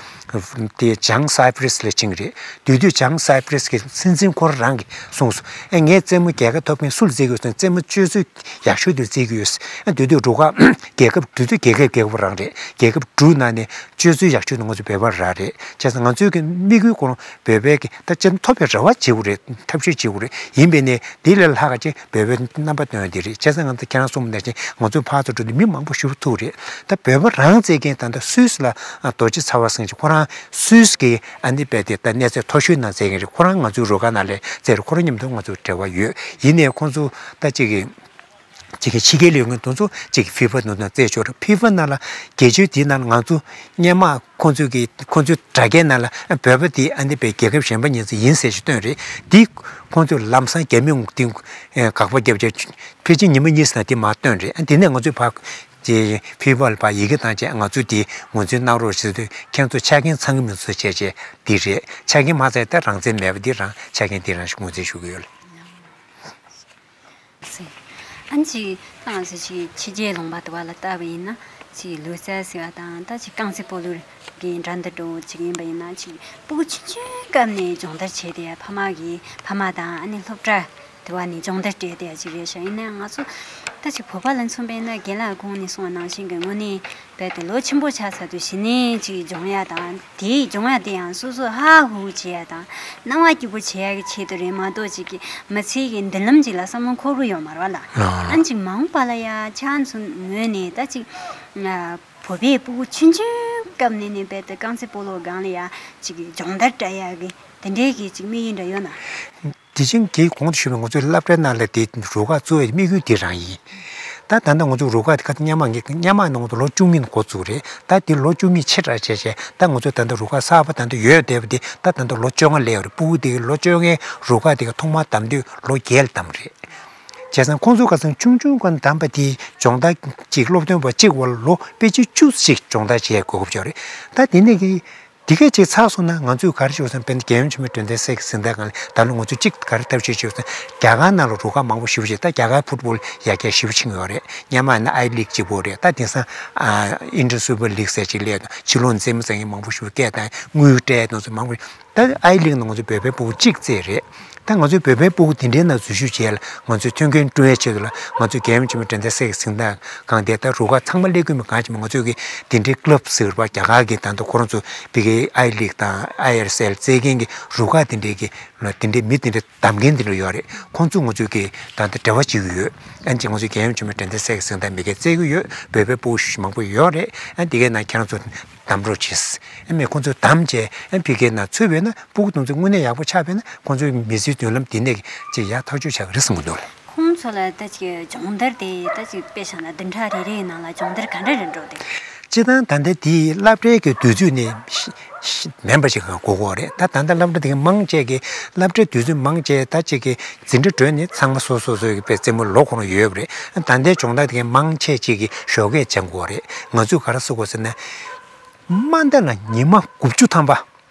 དེ་བྱང་སའི་པི་རི་སི་ལ་ཕྱིན་རེད། དེ་དུས་བྱང་སའི་པི་རི་སི་གི་སྲིད་འཛིན་ཁོ་རང་གིས་གསུངས་སོང་། ཨེ་ངས་རྩེད་མོ་རྒྱལ་ཁ་ཐོབ་མཁན་སུ་ལ་རྩེ་གི་ཡོད་ཟེར་ན་རྩེད་མོ་སྤྱོད་ཚུལ་ཡག་ཤོས་དེ་རྩེ་གི་ཡོད། ཨེ་དེ་དུས་རུ་ཁག་རྒྱལ་ཁབ་དེ་དུས་རྒྱལ་ཁབ་རྒྱལ་ཁབ་རང་རེད། རྒྱལ་ཁབ་དྲུག་ནང་ནས་སྤྱོད་ཚུལ་ཡག་ཤོས་དེ་ང་ཚོ་བོད་པ་རང་རེད། བྱས་ཙང་ང་ཚོའི་གི་དམིགས་ཡུལ་ཁོ་རང་བོད་པའི་གི་ད་སྤྱི་ཐོབ་པའི་རེ་བ་བྱེད་དགོས་རེད། ཐབས་ཤེས་བྱེད་དགོས་རེད། ཡིན་པས་ནས་དེ་ལས་ལྷག་ག་ཅིག་བོད་པའི་རྣམ་པ་སྟོན་ཡ་དེ་རེད། བྱས་ཙང་ང་ཚོ་ཁྱེད་རང་གསུངས་པ་ནང་བཞིན་ང་ཚོའི་ཕར་ཚུར་འགྲོ་དུས་མི་མང་པོ་ཞེ་པོ་ཐུག་རེད། ད་བོད་པ་རང་བཙལ་མཁན་ད་ལྟ་སུད་སི་ལ་རྡོ་རྗེ་ཚ་བ་ཟེར་མཁན་ཅིག་ཁོ་རང་སུད་སི་གི་ཨ་ནི་དཔེ་དེ་ད་གནས་ཚད་མཐོ་ཤོས་ནང་བཙལ་མཁན་རེད། ཁོ་རང་ང་ཚོའི་རུ་ཁག་ནང་ལ་བཙལ་རེད། ཁོ་རང་མཉམ་དུ་ང་ཚོ་འབྲེལ་བ་ཡོད། ཡིན་ནའི་ཁོང་ཚོ་ད་ཅིག་གི་ཅིག་གི་ཕྱི་རྒྱལ་ལ་ཡོད་མཁན་དེ་ཚོ་ཅིག་ཕི་ཧྥ་ནང་ལ་རྩེད་ཆོག་རེད། ཕི་ཧྥ་ནང་ལ་སྒེར་གཅོད་དེའི་ནང་ལ་ང་ཚོ་སྔོན་མ་ཁོང་ཚོས་ཀྱི་ཁོང་ཚོའི་དྲ་རྒྱའི་ནང་ལ་བོད་པ་དེ་ཨ་ནི་དཔེ་རྒྱལ་ཁབ་གཞན་པ་ཉིད་ཚོ་ཡིན་ཟེར་ཞིག་བཏོན་རེད། དེ་ཁོང་ཚོས་ལམ་སང་རྒྱ་མི་དེ་དགག་པ་བརྒྱབ་བྱས་ཕལ་ཆེར་ཉི་མ་གཉིས་ཙམ་དེ་མར་བཏོན་རེད། ཨ་དེ་ནས་ང་ཚོས་ཕར་དེ་ཕི་ཧྥ་ལ་ཕར་ཡི་གེ་བཏང་བྱས་ང་ཚོས་དེ་ངོས་འཛིན་གནང་རོགས་ཞེས་དུས་ཁྱེད་ཚོ་ཆ་རྐྱེན་ཚང་གི་མི་འདུག་ཟེར་བྱས་བྱས་དེ་རེད། ཆ་རྐྱེན་མ་ཚང་ད་རང་བཙན་མེད་པ་དེ་རང་ཆ་རྐྱེན་དེ་རང་ཞིག་ངོས་འཛིན་ཞུ་གི་ཡོད་ལ། ཨ་ནི་ཅིག་ད་ང་ཚོ་ཅིག་ཕྱི་རྒྱལ་ལུང་པ་དུ་བ་ལ་ལྟ་བ་ཡིན་ན་ཅིག་ལོ་ཙཱ་ཟེར་བ་དང་ད་ཅིག་རྐང་རྩེད་སྤོ་ལོ་གི་འགྲན་བསྡུར་འགྲོ་ཅིག་ཡིན་པ་ཡིན་ན་ཅིག་སྤུ་གུ་ཆུང་ཆུང་སྐབས་ནས་སྦྱོང་བརྡར་བྱས་ཏེ་ཕ་མ་གིས་ཕ་མ་དང་ཨ་ནི་སློབ་གྲྭ་དུ་བ་ནས་སྦྱོང་བརྡར་སྤྲད་དེ་ཅིག་རེད་ཤག་ཡིན་ན་ང་ཚོ་ད་ཅིག་བོད་པ་ལ་མཚོན་པ་ཡིན་ན་རྒན་ལགས་གོང་ནས་གསུངས་པ་ནང་བཞིན་གྱི་དངོས་གནས་རྦད་དེ་ལོ་ཆེན་པོ་ཆགས་ཚར་དུས་གཞི་ནས་ཅིག་སྦྱོང་ཡ་དང་དེའི་སྦྱོང་ཡ་དེ་ཡང་སོ་སོ་ཧ་ཧུ་བྱེད་ཡ་དང་སྣང་བ་སྐྱིད་པོ་བྱེད་ཡ་གི་ཆེད་དུ་རེད་མ་གཏོགས་ཅིག་གི་མི་ཚེ་གི་མདུན་ལམ་ཅིག་ལ་བསམ་བློ་འཁོར་གི་ཡོད་མ་རེད་བ་ལ། ཨ་ནི་ཅིག་མ་འོངས་པ་ལ་ཡ་ཆ་མཚོན་ངོས་ནས་ད་ཅིག་བོད་པའི་སྤུ་གུ་ཆུང་ཆུང་སྐབས་ནས་ནས་རྦད་དེ་རྐང་རྩེད་སྤོ་ལོ་སྒང་ལ་ཡ་ཅིག་སྦྱོང་བརྡར་སྤྲད་ཡ་གི་དེ་འདྲའི་གི་ཅིག་དམིགས་ཡུལ་འདྲ་ཡོད་ན། དེ་བཞིན་གྱི་གོང་དུ་ཞུས་པའི་ང་ཚོའི་སློབ་གྲྭའི་ནང་ལ་དེ་རུ་ཁག་བཙུགས་པའི་དམིགས་ཡུལ་དེ་རང་ཡིན། ད་ད་ལྟ་ང་ཚོ་རུ་ཁག་དེ་ག་ད་སྔོན་མ་ངས་སྔོན་མ་ནས་ང་ཚོ་ལོ་བཅུ་གཉིས་ནས་འགོ་བཙུགས་རེད། ད་དེ་ལོ་བཅུ་གཉིས་ཕྱིན་དྲགས་བྱས་བྱས་ད་ང་ཚོ་ད་ལྟ་རུ་ཁག་གསར་པ་ད་ལྟ་ཡོད་བསྡད་པ་དེ་ད་ད་ལྟ་ལོ་བཅོ་ལྔ་སླེབས་ཡོད་རེད། སྤུ་གུ་དེ་གི་ལོ་བཅོ་ལྔའི་རུ་ཁག་དེ་གི་ཐོག་མར་བདམས་དུས་ལོ་བརྒྱད་ལ་བདམས་རེད། བྱས་ཙང་ཁོང་ཚོ་ཁ་སང་ཆུང་ཆུང་སྒང་བདམས་པ་དེ་སྦྱོང་བརྡར་གཅིག་སློབ་སྟོན་པ་གཅིག་བར་ལོ་དཔེ་ཆ་བཅུ་ཞིག་སྦྱོང་བརྡར་བྱེད་དགོས་ཀྱི་ཡོད་རེད། ད་དེ་ནས་གི་དེ་གས་ཅིག་ཚར་སོང་ན་ང་ཚོས་ག་རེ་བྱེད་དགོས་ཟེར་ན། དཔེར་ན་རྒྱལ་ཡུམ་ཆེན་མོའི་དྲན་རྟེན་གསེར་གྱི་གཟེངས་རྟགས་སྒང་ལ་ད་ལོ་ང་ཚོས་གཅིག་ག་རེ་ཐབས་ཤེས་བྱེད་དགོས་ཟེར་ན། རྒྱ་གར་ནང་ལ་རུ་ཁག་མང་པོ་ཞེ་པོ་ཅིག་ད་རྒྱ་གར་ཕུཊ་བོལ་ཡར་རྒྱས་ཞེ་པོ་ཕྱིན་ཡོད་རེད། སྔོན་མ་ཡིན་ན་ཨའི་ལིག་གཅིག་པོ་རེད། ད་དེང་སང་ཨ་ཨིན་ཌི་ཡན་སུ་པར་ལིག་ཟེར་ཅིག་སླེབས་དང་ཕྱི་ལོགས་རྩེད་མོ་རྩེ་མཁན་མང་པོ་ཞེ་པོ་སྐད་བཏང་དངུལ་སྤྲད་དང་ཚོ་མང་པོ། ད་ཨའི་ལིག་ནང་ང་ཚོ་བོད་པའི་སྤུ་གུ་གཅིག་རྩེད་རེད། ད་ང་ཚོའི་བོད་པའི་སྤུ་གུ་དེ་འདྲའི་ནང་འཛུལ་ཞུགས་བྱས་ལ་ང་ཚོའི་མཐུན་རྐྱེན་བསྐྲུན་ཡའི་ཆེད་དུ་ལ་ང་ཚོའི་རྒྱལ་ཡུམ་ཆེན་མོ་དགྲ་ལྡན་སེང་གེ་གཟེངས་རྟགས་བསྐངས་ཏེ། ད་རུ་ཁག་ཚང་མ་སླེབས་ཀྱི་མི་གང་ཅི་མ་ང་ཚོའི་གི་དེ་འདྲའི་ཀླབ་ཟེར་བ་རྒྱ་གར་གི་ད་ལྟ་ཁོ་རང་ཚོ་བི་ཀེ་ཨའི་ལིག་དང་ཨའི་ཨེལ་ཨེས་ཨེལ་རྩེད་མཁན་གྱི་རུ་ཁག་དེ་འདྲའི་གི་དེ་འདྲའི་མི་དེ་འདྲའི་བདམས་མཁན་དེ་འདྲ་ཡོད་རེད། ཁོང་ཚོ་ང་ཚོའི་གི་ད་ལྟ་འབྲེལ་བ་བྱེད་ཀྱི་ཡོད། ཨ་ནི་ང་ཚོའི་རྒྱལ་ཡུམ་ཆེན་མོ་དགྲ་ལྡན་སེང་གེ་གཟེངས་རྟགས་མི་སྒེར་རྩེ་གི་ཡོད། བོད་པའི་སྤུ་གུ་མང་པོ་ཡོད་རེད། ཨ་ནི་དེ་གའི་ནང་ཁྱེད་རང་ཚོ་གདམ་རོགས་བྱེད། ཨ་མི་ཁོང་ཚོས་གདམ་བྱས་ཨ་ཕ་གིའི་ནང་ཚུད་པས་ན་སྤུ་གུ་དེ་ཚོ་དངོས་གནས་ཡག་པོ་ཆགས་པས་ན་ཁོང་ཚོའི་མི་ཚེའི་མདུན་ལམ་དེ་ནས་ཅིག་ཡག་ཐག་ཆོད་ཆགས་ཀྱི་རེད་བསམ་གྱི་འདུག་ལ། ཁོང་ཚོ་ལ་ད་ཅིག་སྦྱོང་བརྡར་དེ་ད་ཅིག་དཔེ་བཞག་ན་བདུན་ཕྲག་རེ་རེའི་ནང་ལ་སྦྱོང་བརྡར་ག་འདྲ་རེ་འགྲོ་དེ། སྤྱིར་བཏང་ད་ལྟ་དེའི་སློབ་གྲྭའི་གི་དུས་ཚོད་ནི་མེད་པ་ཞིག་གང་དགོས་ཀྱི་རེད། ད་ད་ལྟ་སློབ་གྲྭ་དེ་གའི་མང་ཆེ་གི་སློབ་གྲྭའི་དུས་ཚོད་མང་ཆེ་ད་ཅིག་གི་འཛིན་གྲྭ་གྲོལ་ནས་ཚང་མ་སོ་སོ་སོའི་གི་དཔེ་རྩེད་མོ་ལོག་ཁོ་རང་ཡོད་པ་རེད། ད་ལྟའི་སྦྱོང་བརྡར་དེ་གའི་མང་ཆེ་ཅིག་གི་ཞོགས་ཀས་སྦྱང་དགོས་རེད། ང་ཚོས་ག་རེ་ཟེར་དགོས་ཟེར་ན། མ་མཐའ་ལ་ཉི་མ་དགུ་བཅུ་ཐམ་པ།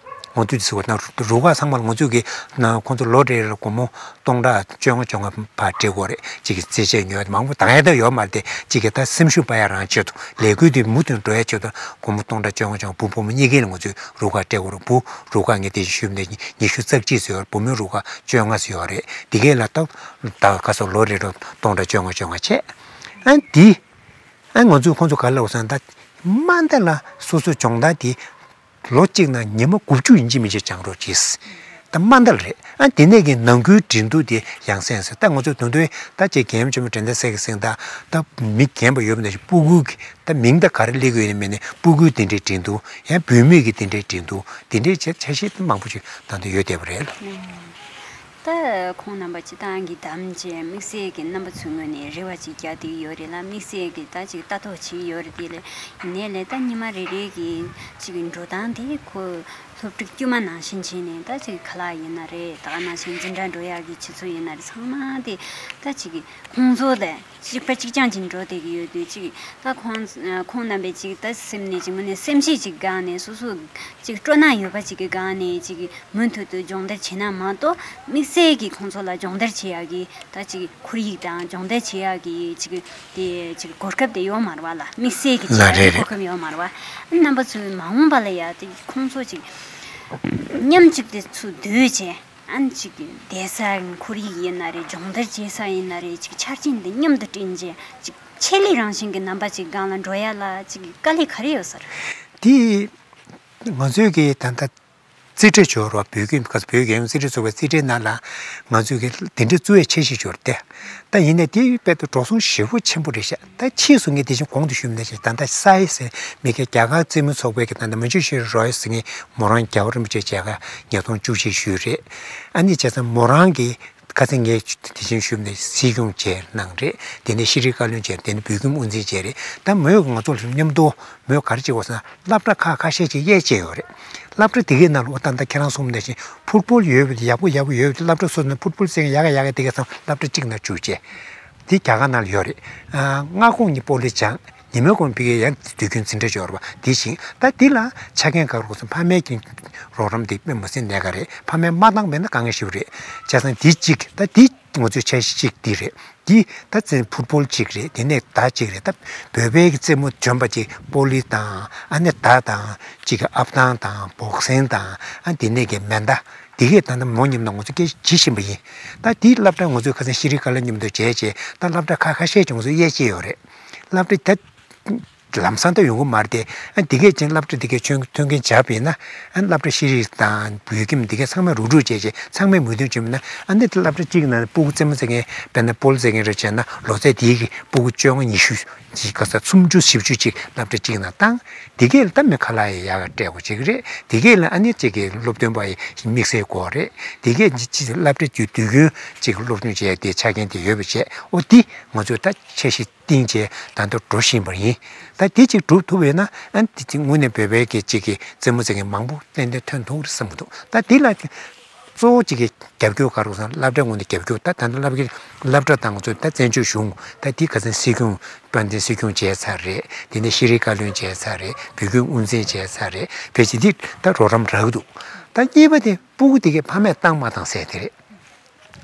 ང་ཚོས་ཟེར་བ་ན་རུ་ཁག་ཚང་མ་ལ་ང་ཚོས་གི་ན་ཁོང་ཚོ་ལོ་རེ་རེ་ལ་སྒོར་མོ་སྟོང་ཕྲག་བཅོ་ལྔ་བཅོ་ལྔ་ཕར་སྤྲད་དགོས་རེད། གཅིག་གི་རྩེད་ཆས་ཉོ་མང་པོ་བཏང་ཡ་ད་ཡོད་མ་རེད་དེ། གཅིག་གི་ད་སེམས་ཤུགས་སྤར་ཡ་རང་ཆེད་དུ་ལས་འགུལ་དེ་མུ་མཐུད་འགྲོ་ཡ་ཆེད་དུ་སྒོར་མོ་སྟོང་ཕྲག་བཅོ་ལྔ་བཅོ་ལྔ་བུ་བུ་མོ་གཉིས་ཀའི་ལ་ང་ཚོས་རུ་ཁག་སྤྲད་དགོས་རེད། བུ་རུ་ཁག་ངས་དེ་བཞིན་ཞུས་ནས་ཉི་ཤུ་རྩ་གཅིག་ཙམ་ཡོད་རེད། བུ་མོའི་རུ་ཁག་བཅོ་ལྔ་ཙམ་ཡོད་རེད། དེ་གའི་ལ་ད་ད་ག་སོ་ལོ་རེ་རེ་སྟོང་ཕྲག་བཅོ་ལྔ་བཅོ་ལྔ་བྱས། ཨ་འདི། ཨ་ང་ཚོས་ཁོང་ཚོ་ག་རེ་ལབ་སོང་ད། མ་མཐའ་ལ་སོ་སོའི་སྦྱོང་བརྡར་དེ་ལོ་གཅིག་ནང་ཉི་མ་དགུ་བཅུ་ཡིན་གཅིག་མིན་གཅིག་སྦྱང་རོགས་གྱིས། ད་མ་མཐའ་ལ་རེད། ཨ་དེ་ནས་ཀྱི་ནང་ཁུལ་འགྲན་བསྡུར་དེ་ཡང་སེ་ཡང་སེ། ད་ང་ཚོ་དོན་དུ་ད་ཅིག་རྒྱལ་ཡུམ་ཆེན་མོ་དགྲ་ལྡན་སེང་གེ་གཟེངས་རྟགས་ད་མི་རྒན་པ་ཡོད་པ་ནང་བཞིན་སྤུ་གུ་གི་ད་མིང་ད་ག་རེ་སླེབས་ཀྱི་ཡོད་ནི་མེད་ནི་སྤུ་གུའི་དེ་འདྲའི་འགྲན་བསྡུར་ཡང་བུད་མེད་ཀྱི་དེ་འདྲའི་འགྲན་བསྡུར་དེ་འདྲའི་བྱས་འཆར་གཞི་ད་མང་པོ་ཞིག་ད་ལྟ་ཡོད་བསྡད་པ་རེད་ལ། ད་ཁོང་རྣམ་པ་སྤྱིར་བཏང་གི་གདམ་བྱས་དམིགས་བསལ་གྱི་རྣམ་པ་ཚོའི་ངོས་ནས་རེ་བ་ཅིག་རྒྱག་བསྡད་ཡོད་རེད་ལ། དམིགས་བསལ་གྱི་ད་ཅིག་ལྟ་རྟོག་བྱས་ཡོད་རེད་དེ་ལས་ཡིན་ནའི་ལས་ད་ཉི་མ་རེ་རེ་གི་ཅིག་འགྲོ་སྟངས་དེ་ཁོ་སློབ་ཕྲུག་དཀྱུས་མ་ནང་བཞིན་བྱས་ནས་ད་ཅིག་ཁ་ལག་ཡིན་ན་རེད། ད་ག་ནང་བཞིན་འཛིན་གྲྭ་འགྲོ་ཡག་གི་ཆུ་ཚོད་ཡིན་ན་རེད། ཚང་མ་དེ་ད་ཅིག་ཁོང་ཚོ་ལས་གཅིག་པ་གཅིག་རྐྱང་གཅིག་འགྲོ་བསྡད་ཀྱི་ཡོད་དུས་ཅིག་ད་ཁོང་ཁོང་རྣམ་པས་ཅིག་ད་སེམས་ནས་ཅིག་དངོས་གནས་སེམས་ཤུགས་ཅིག་བསྒང་ནས་སོ་སོ་ཅིག་སྤྲོ་སྣང་ཡོད་པ་ཅིག་གི་སྒང་ནས་ཅིག་མུ་མཐུད་དུ་སྦྱོང་བརྡར་བྱེད་ན་མ་གཏོགས་དམིགས་བསལ་གྱིས་ཁོང་ཚོ་ལ་སྦྱོང་བརྡར་བྱེད་ཡག་གི་ད་ཅིག་ཁོར་ཡུག་དང་སྦྱོང་བརྡར་བྱེད་ཡག་གི་ཅིག་དེ་ཅིག་གོ་སྐབས་དེ་ཡོད་མ་རེད་བ་ལ། དམིགས་བསལ་གྱི་ལ་ཅིག་རེད་གོ་རེད། སྐབས་ཡོད་མ་རེད་བ། རྣམ་པ་ཚོའི་མ་འོངས་པ་ལ་ཡ་དེ་ཁོང་ཚོ་ཅིག་མཉམ་གཅིག་དེ་ཚུར་སྡོད་བྱས། ཨ་ནི་ཅིག་བསྡད་ས་ཁོར་ཡུག་ཡིན་ན་རེད། སྦྱོང་བརྡར་བྱེད་ས་ཡིན་ན་རེད། ཅིག་ཆ་རྐྱེན་འདི་མཉམ་དུ་བསྐྲུན་རྗེས་ཅིག་ཆེད་ལས་རང་བཞིན་གྱི་རྣམ་པ་ཅིག་སྒང་ལ་འགྲོ་ཡ་ལ་ཅིག་དཀའ་ལས་ག་རེ་ཡོད་ས་རེད། དེ་ང་ཚོའི་གི་ད་ལྟ་རྩིས་ཁྲ་འབྱོར་བ་བོད་ཁྱིམ་ཁ་བོད་རྒྱལ་ཡོངས་རྩིས་ཁྲ་ཚོགས་པའི་རྩིས་ཁྲའི་ནང་ལ་ང་ཚོའི་གི་དེ་འདྲའི་བཙུགས་ཡ་འཆར་གཞི་འབྱོར་ཏེ། ད་ཡིན་ནའི་དེ་དཔེ་ད་འགྲོ་སོང་ཞེ་པོ་ཆེན་པོ་རེད་ཤག་ད་ཕྱིས་སུ་ངས་དེ་བཞིན་གོང་དུ་ཞུས་མ་ནང་བཞིན་ད་ལྟ་ས་ཡི་ཟེར་མི་གི་རྒྱ་གར་རྩེད་མོ་ཚོགས་པའི་གི་ད་ལྟ་མན་ཇུ་ཤྲི་རོ་ཡི་ཟེར་མཁན་མོ་རང་རྒྱལ་བ་རིན་པོ་ཆེ་མཇལ་ཁ་ཉིས་སྟོང་བཅུ་གཅིག་ཞུས་རེད། ཨ་ནི་བྱས་ཙང་མོ་རང་གི་ཁ་སང་ངས་དེ་བཞིན་ཞུས་མ་ནང་བཞིན་སྲིད་སྐྱོང་མཇལ་གནང་རེད། དེ་ནས་ཤེས་རིག་བཀའ་བློན་མཇལ། དེ་ནས་བོད་ཁྱིམ་དབུ་འཛིན་མཇལ་རེད། ད་མོས་ང་ཚོ་ལ་མཉམ་དུ་མོས་ག་རེ་བྱེད་དགོས་ཟེར་ན་སློབ་གྲྭ་ཁག་ཁ་ཤས་ཅིག་དབྱེ་བྱས་ཡོད་རེད། སློབ་གྲྭ་དེ་གའི་ནང་ལ་འོ་ད་ལྟ་ཁྱེད་རང་གསུངས་ནང་བཞིན་ཕུཊ་བོལ་ཡོད་པ་ཡག་པོ་ཡག་པོ་ཡོད་པ་སློབ་གྲྭ་སོ་སོ་ནས་ཕུཊ་བོལ་རྩེད་མཁན་ཡག་ག་ཡག་ག་དེ་གའི་ཚང་སློབ་གྲྭ་གཅིག་ནང་བཅུག་བྱས། དེ་རྒྱ་གར་ནང་ལ་ཡོད་རེད། ཨ། སྔ་དགོང་གཉིས་སྤོ་ལོ་སྦྱང་། ཉི་མའི་དགོང་ཕ་གིའི་ཡང་དུས་རྒྱུན་འཛིན་གྲྭ་འབྱོར་བ་དེ་བཞིན་ད་འདི་ལ་ཆ་རྐྱེན་ག་རེ་དགོས་སམ། ཕ་མའི་གི་རོགས་རམ་དེ་དཔེ་མི་སྲིད་གནད་འགག་རེད། ཕ་མས་མ་བཏང་བས་ན་དཀའ་ངལ་ཞེ་པོ་རེད། བྱས་ཙང་འདི་གཅིག་ད་འདི་ང་ཚོའི་འཆར་གཞི་གཅིག་འདི་རེད། འདི་ད་རྩེད་ཕུཊ་བོལ་གཅིག་རེད། དེ་ནས་མདའ་གཅིག་རེད། ད་བོད་པའི་གི་རྩེད་མོ་འཇོན་པ་གཅིག་སྤོ་ལོ་དང་ཨ་ནི་མདའ་དང་གཅིག་གི་ཨབ་ཐང་དང་བོག་སིང་དང་ཨ་དེ་ནས་གི་མེ་མདའ་དེ་གས་ད་ལྟ་མོ་མཉམ་དུ་ང་ཚོ་སྐད་ཆ་བྱེད་བཞིན་པ་ཡིན། ད་དེའི་སློབ་གྲྭ་ང་ཚོས་ཁ་སང་ཤེས་རིག་བཀའ་བློན་མཉམ་དུ་མཇལ་རྗེས་ད་སློབ་གྲྭ་ཁག་ཁ་ཤས་ཀྱི་ང་ཚོ་དབྱེ་བྱས་ཡོད་རེད། སློབ་གྲྭ་ད་ལམ་སང་ད་ཡོང་གི་མ་རེད་དེ། ཨ་འདི་གས་ཅན་སློབ་གྲྭ་འདི་གས་ཆོན་མཐུན་རྐྱེན་སྦྱར་བས་ན་ཨ་སློབ་གྲྭ་ཤེས་རིག་དང་བོད་ཁྱིམ་འདི་གས་ཚང་མས་རུག་རུག་བྱས་རྗེས་ཚང་མས་མོས་མཐུན་བྱུང་བས་ན་ཨ་ནི་སློབ་གྲྭ་གཅིག་ནང་སྤུ་གུ་རྩེད་མོ་རྩེད་མཁན་དཔེར་ན་སྤོ་ལོ་རྩེད་མཁན་རེ་བྱས་ན་ལོ་ཚད་དེའི་གི་སྤུ་གུ་བཅོ་ལྔ་ཉི་ཤུ་ཅིག་ག་ས་སུམ་ཅུ་བཞི་བཅུ་ཅིག་སློབ་གྲྭ་གཅིག་ནང་བཏང་། དེ་གས་ལ་ད་མི་ཁ་ལག་ཡི་ཡག་ག་སྤྲད་དགོས་ཅིག་རེད། དེ་གས་ལ་ཨ་ནི་གཅིག་གི་སློབ་སྟོན་པ་ཡི་དམིགས་བསལ་དགོས་རེད། དེ་གས་ཅིག་སློབ་གྲྭ་དུས་རྒྱུན་གཅིག་སློབ་སྦྱོང་བྱས་དེ་ཆ་རྐྱེན་དེ་ཡོད་པ་བྱས་ཨོ་དེ་ང་ཚོས་ད་འཆར་གཞི་བཏིང་བྱས་ད་ལྟ་འགྲོ་བཞིན་པ་ཡིན། ད་དེ་གཅིག་སྒྲུབ་ཐུབ་པས་ན་ཨ་ནི་དེ་གཅིག་དངོས་གནས་བོད་པའི་གི་གཅིག་གི་རྩེད་མོ་རྩེད་མཁན་མང་པོ་ཏན་ཏན་ཐོན་ཐུབ་རེད་བསམ་གྱི་འདུག་ད་དེ་ལ་གཅིག་གི་གཙོ་བོ་གཅིག་གི་རྒྱབ་སྐྱོར་ག་རེ་ཟེར་ན་སློབ་གྲྭའི་ངོས་ནས་རྒྱབ་སྐྱོར་ད་ད་ལྟ་སློབ་གྲྭ་སློབ་གྲྭ་དང་ང་ཚོ་ད་བཙན་བྱོལ་གཞུང་ད་དེ་ཁ་སང་སྲིད་སྐྱོང་དཔལ་ལྡན་སྲིད་སྐྱོང་མཇལ་ཚར་རེད། དེ་ནས་ཤེས་རིག་བཀའ་བློན་མཇལ་ཚར་རེད། བོད་ཁྱིམ་དབུ་འཛིན་མཇལ་ཚར་རེད། ཕལ་ཆེར་འདི་ད་རོགས་རམ་རག་གི་འདུག་ད་གཉིས་པ་དེ་སྤུ་གུ་དེ་གའི་ཕ་མས་བཏང་མ་བཏང་ཟེར་དེ་རེད།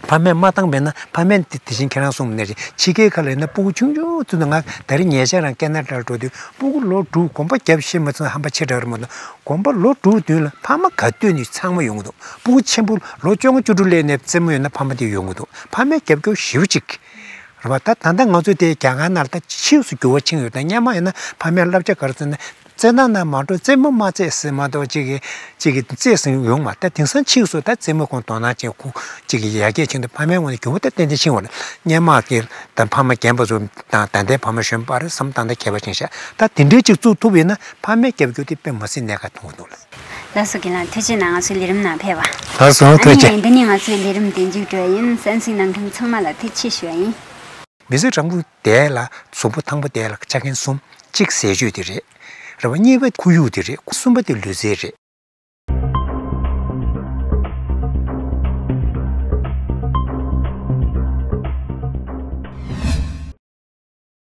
ཕ་མས་མ་བཏང་བས་ན་ཕ་མས་དེ་དེ་བཞིན་ཁྱེད་རང་གསུངས་ནས་རེད། ཕྱི་རྒྱལ་ཁག་ལ་ཡིན་ན་སྤུ་གུ་ཆུང་ཆུང་ཚོ་ནས། ང་ད་རེས་ཉེ་ཆར་རང་ཀེ་ན་ཌར་འགྲོ་དུས་སྤུ་གུ་ལོ་དྲུག་གོམ་པ་རྒྱབ་ཤེས་མ་ཚུགས་ཧམ་པ་ཆེ་དྲགས་རེད་མ་གཏོགས། གོམ་པ་ལོ་དྲུག་བདུན་ལ་ཕ་མ་ག་དུས་ནས་ཚང་མ་ཡོང་གི་འདུག་སྤུ་གུ་ཆེན་པོ་ལོ་བཅོ་ལྔ་བཅུ་དྲུག་སླེབས་ནས་རྩེད་མོ་ཡོད་ན་ཕ་མ་དེ་ཡོང་གི་འདུག་ཕ་མས་རྒྱབ་སྐྱོར་ཞེ་པོ་ཅིག་རེད་པ། ད་ད་ལྟ་ང་ཚོ་དེ་རྒྱ་གར་ནང་ལ་ད་ཕྱིས་སུ་འགྱུར་བ་ཕྱིན་ཡོད། ད་སྔོན་མ་ཡིན་ན་ཕ་མས་བསླབ་བྱ་ག་རེ་བྱས་ན། རྩེད་ཐང་ནང་མ་འགྲོ། རྩེད་མོ་མ་རྩེད་ཟེར་མ་གཏོགས་ཅིག་གིས་ཅིག་གིས་རྩེད་ཟིན་ཡོང་མ། ད་དེང་སང་ཕྱིས་སུ་ད་རྩེད་མོ་ཁོང་དོ་སྣང་བྱེད། ཁོང་ཅིག་གིས་ཡར་རྒྱས་ཕྱིན་འདུག་ཕ་མའི་ངོས་ནས་འགྱུར་བ་ད་ཏན་ཏན་ཕྱིན་པ་རེད། སྔོན་མ་གི་ད་ཕ་མ་རྒན་པ་ཚོ་དང་ད་ལྟའི་ཕ་མ་གཞོན་པ་རེད་བསམ་སྟངས་ད་ཁྱད་པར་ཕྱིན་ཤག་ད་དེ་འདྲའི་ཅིག་བཙུགས་ཐུབ་ཡིན་ན་ཕ་མའི་རྒྱབ་སྐྱོར་དེ་དཔེ་མི་སྲིད་གནད་འགག་མཐོང་གི་འདུག་ལགས། ལགས་སོ། རྒན་ལགས་ཐུགས་རྗེ་གནང་། ང་ཚོའི་ལས་རིམ་ནང་ཕེབས་པ། ལགས་སོ། ཨ་ཐུགས་རྗེ་ཆེ། ནི་འདི་ནས་ང་ཚོའི་ལས་རིམ་དེ་མཇུག་སྒྲིལ་ཡིན། གསན་གཟིགས་གནང་མཁན་ཚང་མ་ལ་ཐུགས་རྗེ་ཆེ་ཞུ་བ་ཡིན། མི་ཚེ་རིང་པོ་བསྡད་ལ་གཟུགས་པོ་ཐང་པོ་བསྡད་ལ་ཆ་རྐྱེན་གསུམ། གཅིག་ཟས་སྤྱོད་དེ་རེད། རེད་པ། གཉིས་པ་ཁོར་ཡུག་དེ་རེད། གསུམ་པ་དེ་ལུས་རྩལ་རེད།